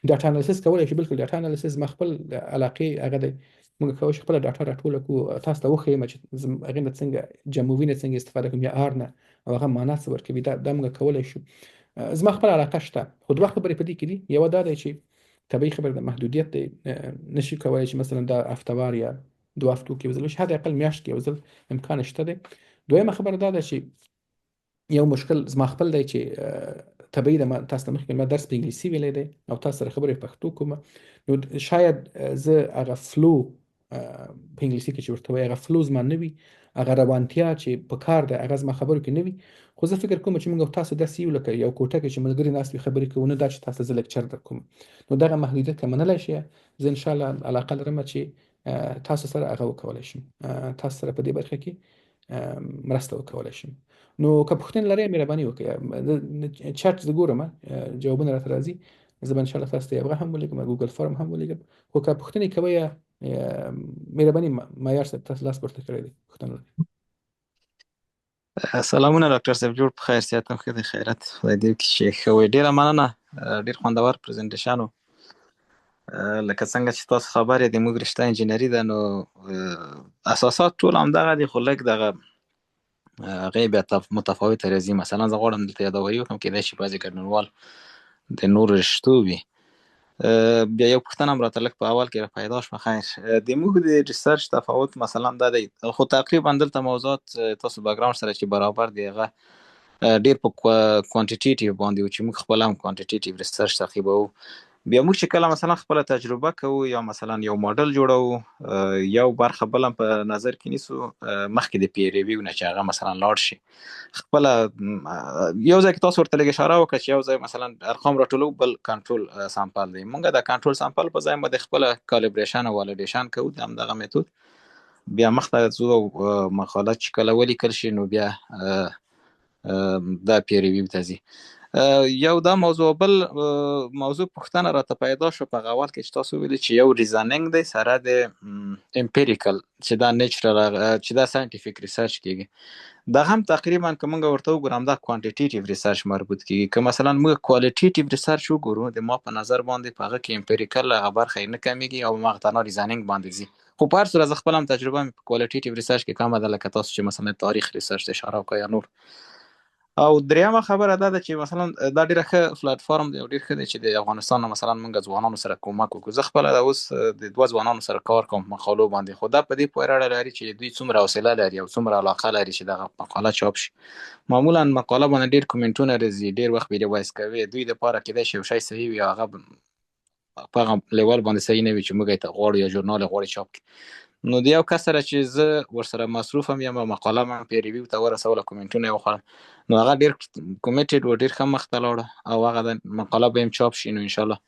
ډاټا انالیسس کولای شو، بالکل ډاټا انالیسس ما خپل علاقې هغه دی، موږ کولی شو خپله ډاټا راټوله کړو، تاسو ته وښیم چې هغې نه څنګه جموي نه څنګه استفاده کوم یا آر نه، او هغه معنا څه ورکوي، دا موږ کولی شو. زما خپله علاقه شته، خو دوه خبرې په دې کې دي. یوه دا دی چې طبیعي خبره ده، محدودیت دی، نشي کولی چې مثلا دا هفتهوار یا دوه هفتو کې یو ځل وشي، حد اقل میاشت کې یو ځل امکان شته دی. دویمه خبره دا ده چې یو مشکل زما خپل دی چې طبیعي ده، ما تاسو ته مخکې ما درس په انګلیسي ویلی دی او تاسو سره خبرې په پښتو کوم، نو شاید زه هغه flow په انګلیسي کې چې ورته وایي هغه flow زما نه وي، هغه روانتیا چې په کار ده هغه زما خبرو کې نه وي. خو زه فکر کوم چې موږ تاسو داسې یو لکه یو کوټه کې چې ملګري ناست وي خبرې کوو، نه دا چې تاسو زه lecture در کوم. نو دغه محدودیت که منلی شئ، زه انشاءالله علاقه لرم چې تاسو سره هغه وکولی شم، تاسو سره په دې برخه کې مرسته وکولی شم. نو که پوښتنې لرئ مهرباني وکړئ، چټ زه ګورم جوابونه راته راځي، زه به انشاءالله تاسو ته یوه هم ولیږم، Google Form هم ولیږم. خو که پوښتنې کوئ مهرباني، معیار صاحب تاسو لاس پورته کړی دی، پوښتنه لرئ؟ سلامونه ډاکټر صاحب، جوړ په خیر، صحت هم ښه دی، خیرت خدای دې وکړي چې ښه وئ. ډېره مننه، ډېر خوندور presentation و. لکه څنګه چې تاسو خبر یې د موږ رشته انجینري ده، نو اساسات ټول همدغه دي، خو لږ دغه هغې بیا متفاوته راځي. مثلا زه غواړم دلته یادوري وکړم، کېدای شي بعضې ګډونوال د نورو رشتو وي. بیا یو پوښتنه هم راته لږ په اول کې را پیدا شوه. خیر، د موږ د research تفاوت مثلا دا دی، خو تقریبا دلته موضوعات تاسو background سره چې برابر دی، هغه ډیر په quantitative باندې و چې موږ خپل هم quantitative research تعقیبوو. بیا موږ چې کله مثلا خپله تجربه کوو یا مثلا یو ماډل جوړوو، یو برخه بل هم په نظر کې نیسو، مخکې د peer review نه چې هغه مثلا لاړ شي خپله یو ځای کې تاسو ورته لږ اشاره وکړه چې یو ځای مثلا ارقام راټولو، بل control sample دی. موږ د control sample په ځای باندې خپله calibration او validation کوو د همدغه method، بیا مخته ځو او مقاله چې کله ولیکل شي نو بیا دا peer review ته ځي. یو دا موضوع. بل موضوع پوښتنه راته پیدا شو په هغه اول کې چې تاسو ویلي چې یو reasoning دی سره د empirical چې دا natural چې دا scientific research کیږي، دا هم تقریبا که موږ ورته وګورو همدا quantitative research مربوط کیږي. که مثلا موږ qualitative research وګورو، د ما په نظر باندې په هغه کې empirical هغه برخه یې نه کمیږي او هغه تنها reasoning باندې ځي. خو په هر صورت زه خپل هم تجربه مې په qualitative research کې کمه ده، لکه تاسو چې مثلا تاریخ research ته اشاره وکړه یا نور. او درېیمه خبره دا ده چې مثلا دا ډېره ښه پلټفارم دی او ډېر ښه دی چې د افغانستان نه مثلا موږ ځوانانو سره کومک وکړو. زه خپله دا اوس د دوه ځوانانو سره کار کوم مقالو باندې، خو دا په دې پورې اړه لري چې دوی څومره حوصله لري او څومره علاقه لري چې دغه مقاله چاپ شي. معمولا مقاله باندې ډېر کومنټونه راځي، ډېر وخت به revise کوي، دوی دپاره کېدای شي یو شی صحیح وي، هغه په هغه level باندې صحیح نه وي چې موږ یې ته غواړو یا ژورنال یې غواړي چاپ کړي. نو د یو کس سره چې زه ورسره مصروف هم یم، مقاله مې peer review ته ورسوله، کومنټونه یې وخوړل، نو هغه ډېر committed و، ډېر ښه مخته لاړ او هغه د مقاله به هم چاپ شي. نو انشاءالله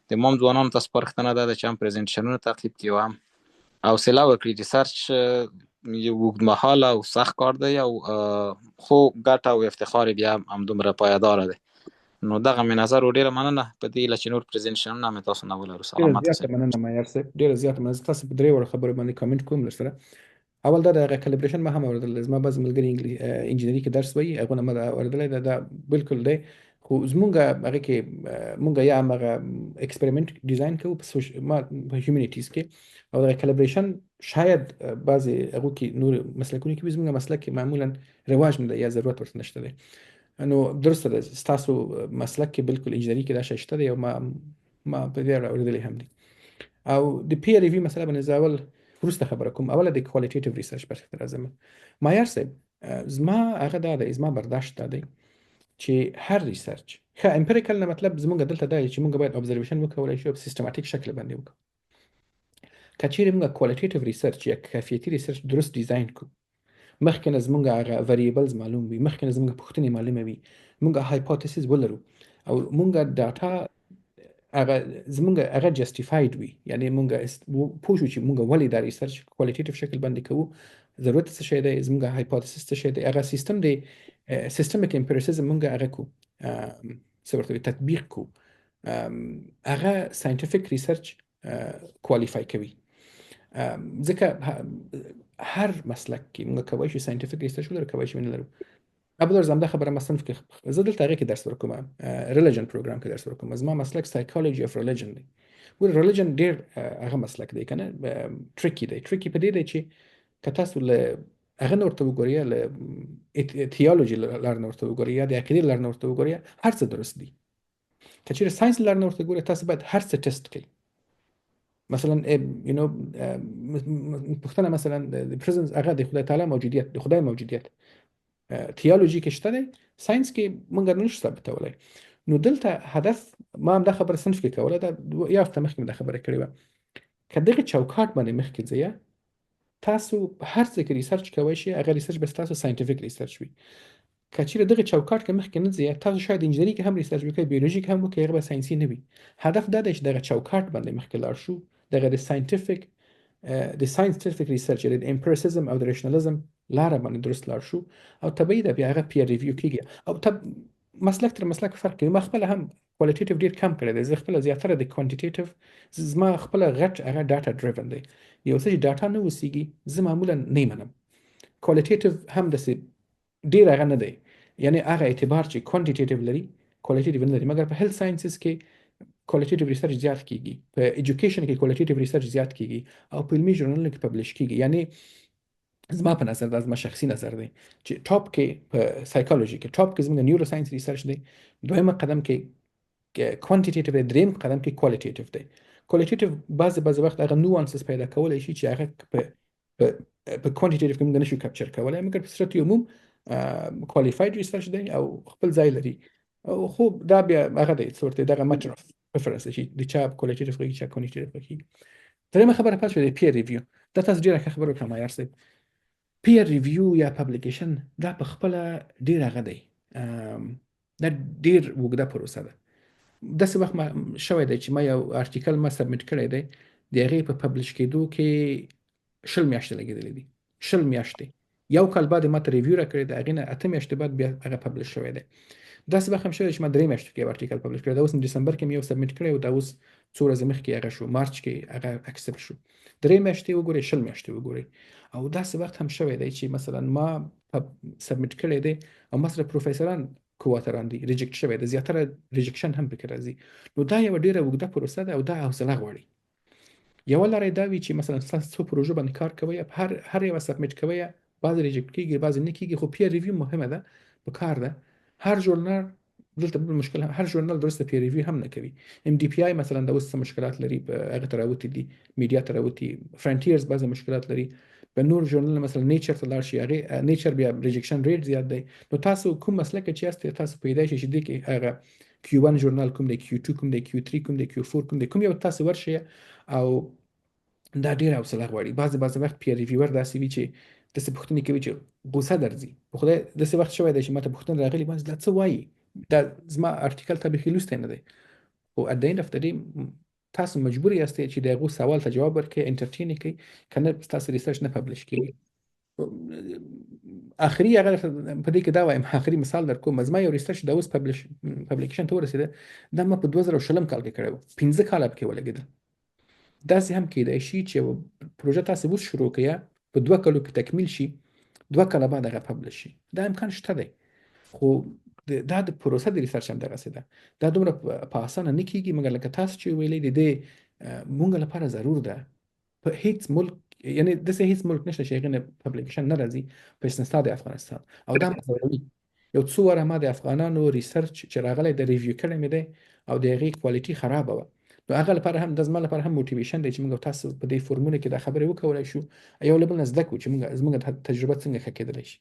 د مام ځوانانو ته سپارښتنه دا ده چې هم presentation ونه تعقیب کړي او هم حوصله وکړي. research یو اوږدمهاله او سخت کار دی او خو ګټه او افتخار یې بیا هم همدومره پایداره دی. نو دغه مې نظر و. ډېره مننه، په دې هیله چې نور presentation ونه مې تاسو نه ولرو. ډېره سلامت زیاته اوسئ. مننه معیار صاحب، ډېره زیاته مننه. زه تاسو په درې واړو خبرو باندې کامنټ کوم در سره. اول دا د هغه calibration ما هم اورېدلی دی، زما بعضې ملګري انجینري کې درس وایي، هغه نه ما دا اورېدلی دی، دا بالکل دی. خو زمونږ هغه کې مونږ یا همغه experiment design کوو په ما په humanities کې، او دغه calibration شاید بعضې هغو کې نور مسلکونو کې وي، زمونږ مسلک کې معمولا رواج نه دی یا ضرورت ورته نشته دی. نو درسته ده، ستاسو مسلک کې بالکل انجینري کې دا شی شته دی او ما په دې اړه اورېدلی هم دی. او د peer review مسله باندې زه اول وروسته خبره کوم، اوله د qualitative research برخې ته راځم. معیار صاحب، زما هغه دا دی، زما برداشت دا دی چې هر research ښه empirical نه مطلب زمونږ دلته دا دی چې مونږ باید observation وکولای شو په systematic شکل باندې وکړو. که چیرې مونږ qualitative research یا کیفیتي research درست design کړو، مخکې نه زمونږ هغه variables معلوم وي، مخکې نه زمونږ پوښتنې معلومه وي، مونږ hypothesis ولرو او مونږ data هغه زمونږ هغه justified وي، یعنی مونږ پوه شو چې مونږ ولې دا research qualitative شکل باندې کوو، ضرورت څه شی دی، زمونږ hypothesis څه شی دی، هغه سیستم دی، systemic empiricism مونږ هغه کو، څه ورته وایي، تطبیق کو، هغه scientific research qualify کوي. ځکه هر مسلک کې موږ کوی شو scientific research ولرو، کوی شو نه لرو. ابلر زم دا خبره ما صنف کې، زه دلته هغه کې درس ورکوم، religion program کې درس ورکوم. زما مسلک psychology of religion دی. ګور، religion ډیر هغه مسلک دی کنه، tricky دی. tricky په دې دی چې که تاسو له هغه نه ورته وګورئ، له theology لار نه ورته وګورئ یا د عقیدې لار نه ورته وګورئ، هر څه درست دي. که چیرې ساينس لار نه ورته ګورئ، تاسو باید هر څه ټیسټ کړئ. مثلا پوښتنه مثلا د presence هغه د خدای تعالی موجودیت، د خدای موجودیت theology کې شته دی، ساينس کې مونږ نه شو ثابتولی. نو دلته هدف ما هم دا خبره صنف کې کوله، دا یو هفته مخکې مې دا خبره کړې وه، که دغه چوکاټ باندې مخکې ځئ، تاسو هر څه کې research کوی شئ، هغه research به تاسو scientific research وي. که چیرې دغه چوکاټ کې مخکې نه ځئ، تاسو شاید انجنیری کې هم research وکړئ، بیولوژي کې هم وکړئ، هغه به ساينسي نه وي. هدف دا دی چې دغه چوکاټ باندې مخکې لاړ شو، دغه د scientific research، یعنی د empiricism او د rationalism لاره باندې درست لاړ شو، او طبیعي ده بیا هغه peer review کیږي. او تب مسلک تر مسلک فرق کوي. ما خپله هم qualitative ډیر کم کړی دی، زه خپله زیاتره د quantitative، زما خپله غټ هغه data driven دی. یو څه چې data نه وسیږي، زه معمولا نه منم. qualitative هم داسې ډیر هغه نه دی، یعنی هغه اعتبار چې quantitative لري، qualitative نه لري. مګر په health sciences کې qualitative research زیات کیږي، په education کې qualitative research زیات کیږي او په علمي ژورنالونو کې publish کیږي. یعنی زما په نظر، دا زما شخصي نظر دی، چې top کې په سایکولوژي کې top کې زموږ neuroscience research دی، دویمه قدم کې quantitative دی، دریم قدم کې qualitative دی. qualitative بعضې بعضې وخت هغه nuances پیدا کولی شي چې هغه په quantitative کې موږ نشو capture کولی، مګر په صورت عموم qualified research دی او خپل ځای لري. خو دا بیا هغه دی، څه ورته دغه matter of preference چې د چا qualitative خوښیږي، چا quantitative خوښیږي. درېیمه خبره پاتې شوه د peer review. دا تاسو ډېره ښه خبره وکړه معیار صاحب. peer review یا publication دا په خپله ډېر هغه دی، دا ډېر اوږده پروسه ده. داسې وخت ما شوی دی چې ما یو article ما submit کړی دی، د هغې په publish کېدو کې 20 میاشتې لګېدلې دي، 20 میاشتې. یو کال بعد ما ته review راکړی، د هغې نه 8 میاشتې بعد بیا هغه publish شوی دی. داسې وخت هم شوی چې ما 3 میاشتو کې یو article publish کړی. دا اوس دسمبر کې مې یو submit کړی او دا اوس څو ورځې مخکې هغه شو، مارچ کې هغه accept شو. 3 میاشتې وګورئ، 20 میاشتې وګورئ. او داسې وخت هم شوی دی چې مثلا ما submit کړی دی او ما سره پروفیسوران co-author ان دي، reject شوی دی. زیاتره rejection هم پکې راځي. نو دا یوه ډیره اوږده پروسه ده او دا حوصله غواړي. یوه لاره دا وي چې مثلا تاسو څو پروژو باندې کار کوئ، په هر یوه submit کوئ، بعضې reject کیږي، بعضې نه کیږي، خو peer review مهمه ده، په کار ده. هر ژورنال دلته بل مشکل، هر ژورنال درسته peer review هم نه کوي. MDPI مثلا د اوس څه مشکلات لري، په هغه ته راوتي دي، میډیا ته راوتي. Frontiers بعضې مشکلات لري. په نور ژورنال مثلا Nature ته لاړ شي، هغه Nature بیا rejection rate زیات دی. نو تاسو کوم مسلک چې یاست، تاسو پیدا شئ چې دې کې هغه Q1 ژورنال کوم دی، Q2 کوم دی، Q3 کوم دی، Q4 کوم دی، کوم یو تاسو ورشئ. او دا ډیره حوصله غواړي. بعضې بعضې وخت peer reviewer داسې وي چې داسې پوښتنې کوي چې غوسه درځي. په خدای داسې وخت شوی دی چې ماته پوښتنه راغلي، باندې دا څه وایي، دا زما article ته بیخي لوستی نه دی. خو at the end of the day تاسو مجبور یاست چې د هغو سوال ته جواب ورکړئ، entertain یې کړئ، که نه ستاسو research نه publish کېږي. اخري هغه په دې کې دا وایم، اخري مثال در کوم. زما یو research دا اوس publication ته ورسېده، دا ما په 2020 کال کې کړی و، 5 کاله پکې ولګېدل. داسې هم کېدای شي چې یوه پروژه تاسو اوس شروع کړئ، په 2 کلو کې تکمیل شي، 2 کاله بعد هغه publish شي، دا امکان شته دی. خو دا د پروسه د research هم دغسې ده، دا دومره په اسانه نه کیږي. مګر لکه تاسو چې ویلې، د دې مونږ لپاره ضرور ده. په هیڅ ملک، یعنی داسې هیڅ ملک نشته چې هغې نه publication نه راځي، په استثنا د افغانستان، او دا ما ځوروي. یو څو واره ما د افغانانو research چې راغلی د review کړی مې دی او د هغې quality خرابه وه. نو هغه لپاره هم د زما لپاره هم motivation دی چې موږ تاسو په دې فورمونو کې دا خبرې وکولای شو، یو له بل نه زده کړو چې موږ زموږ تجربه څنګه ښه کېدلی شي.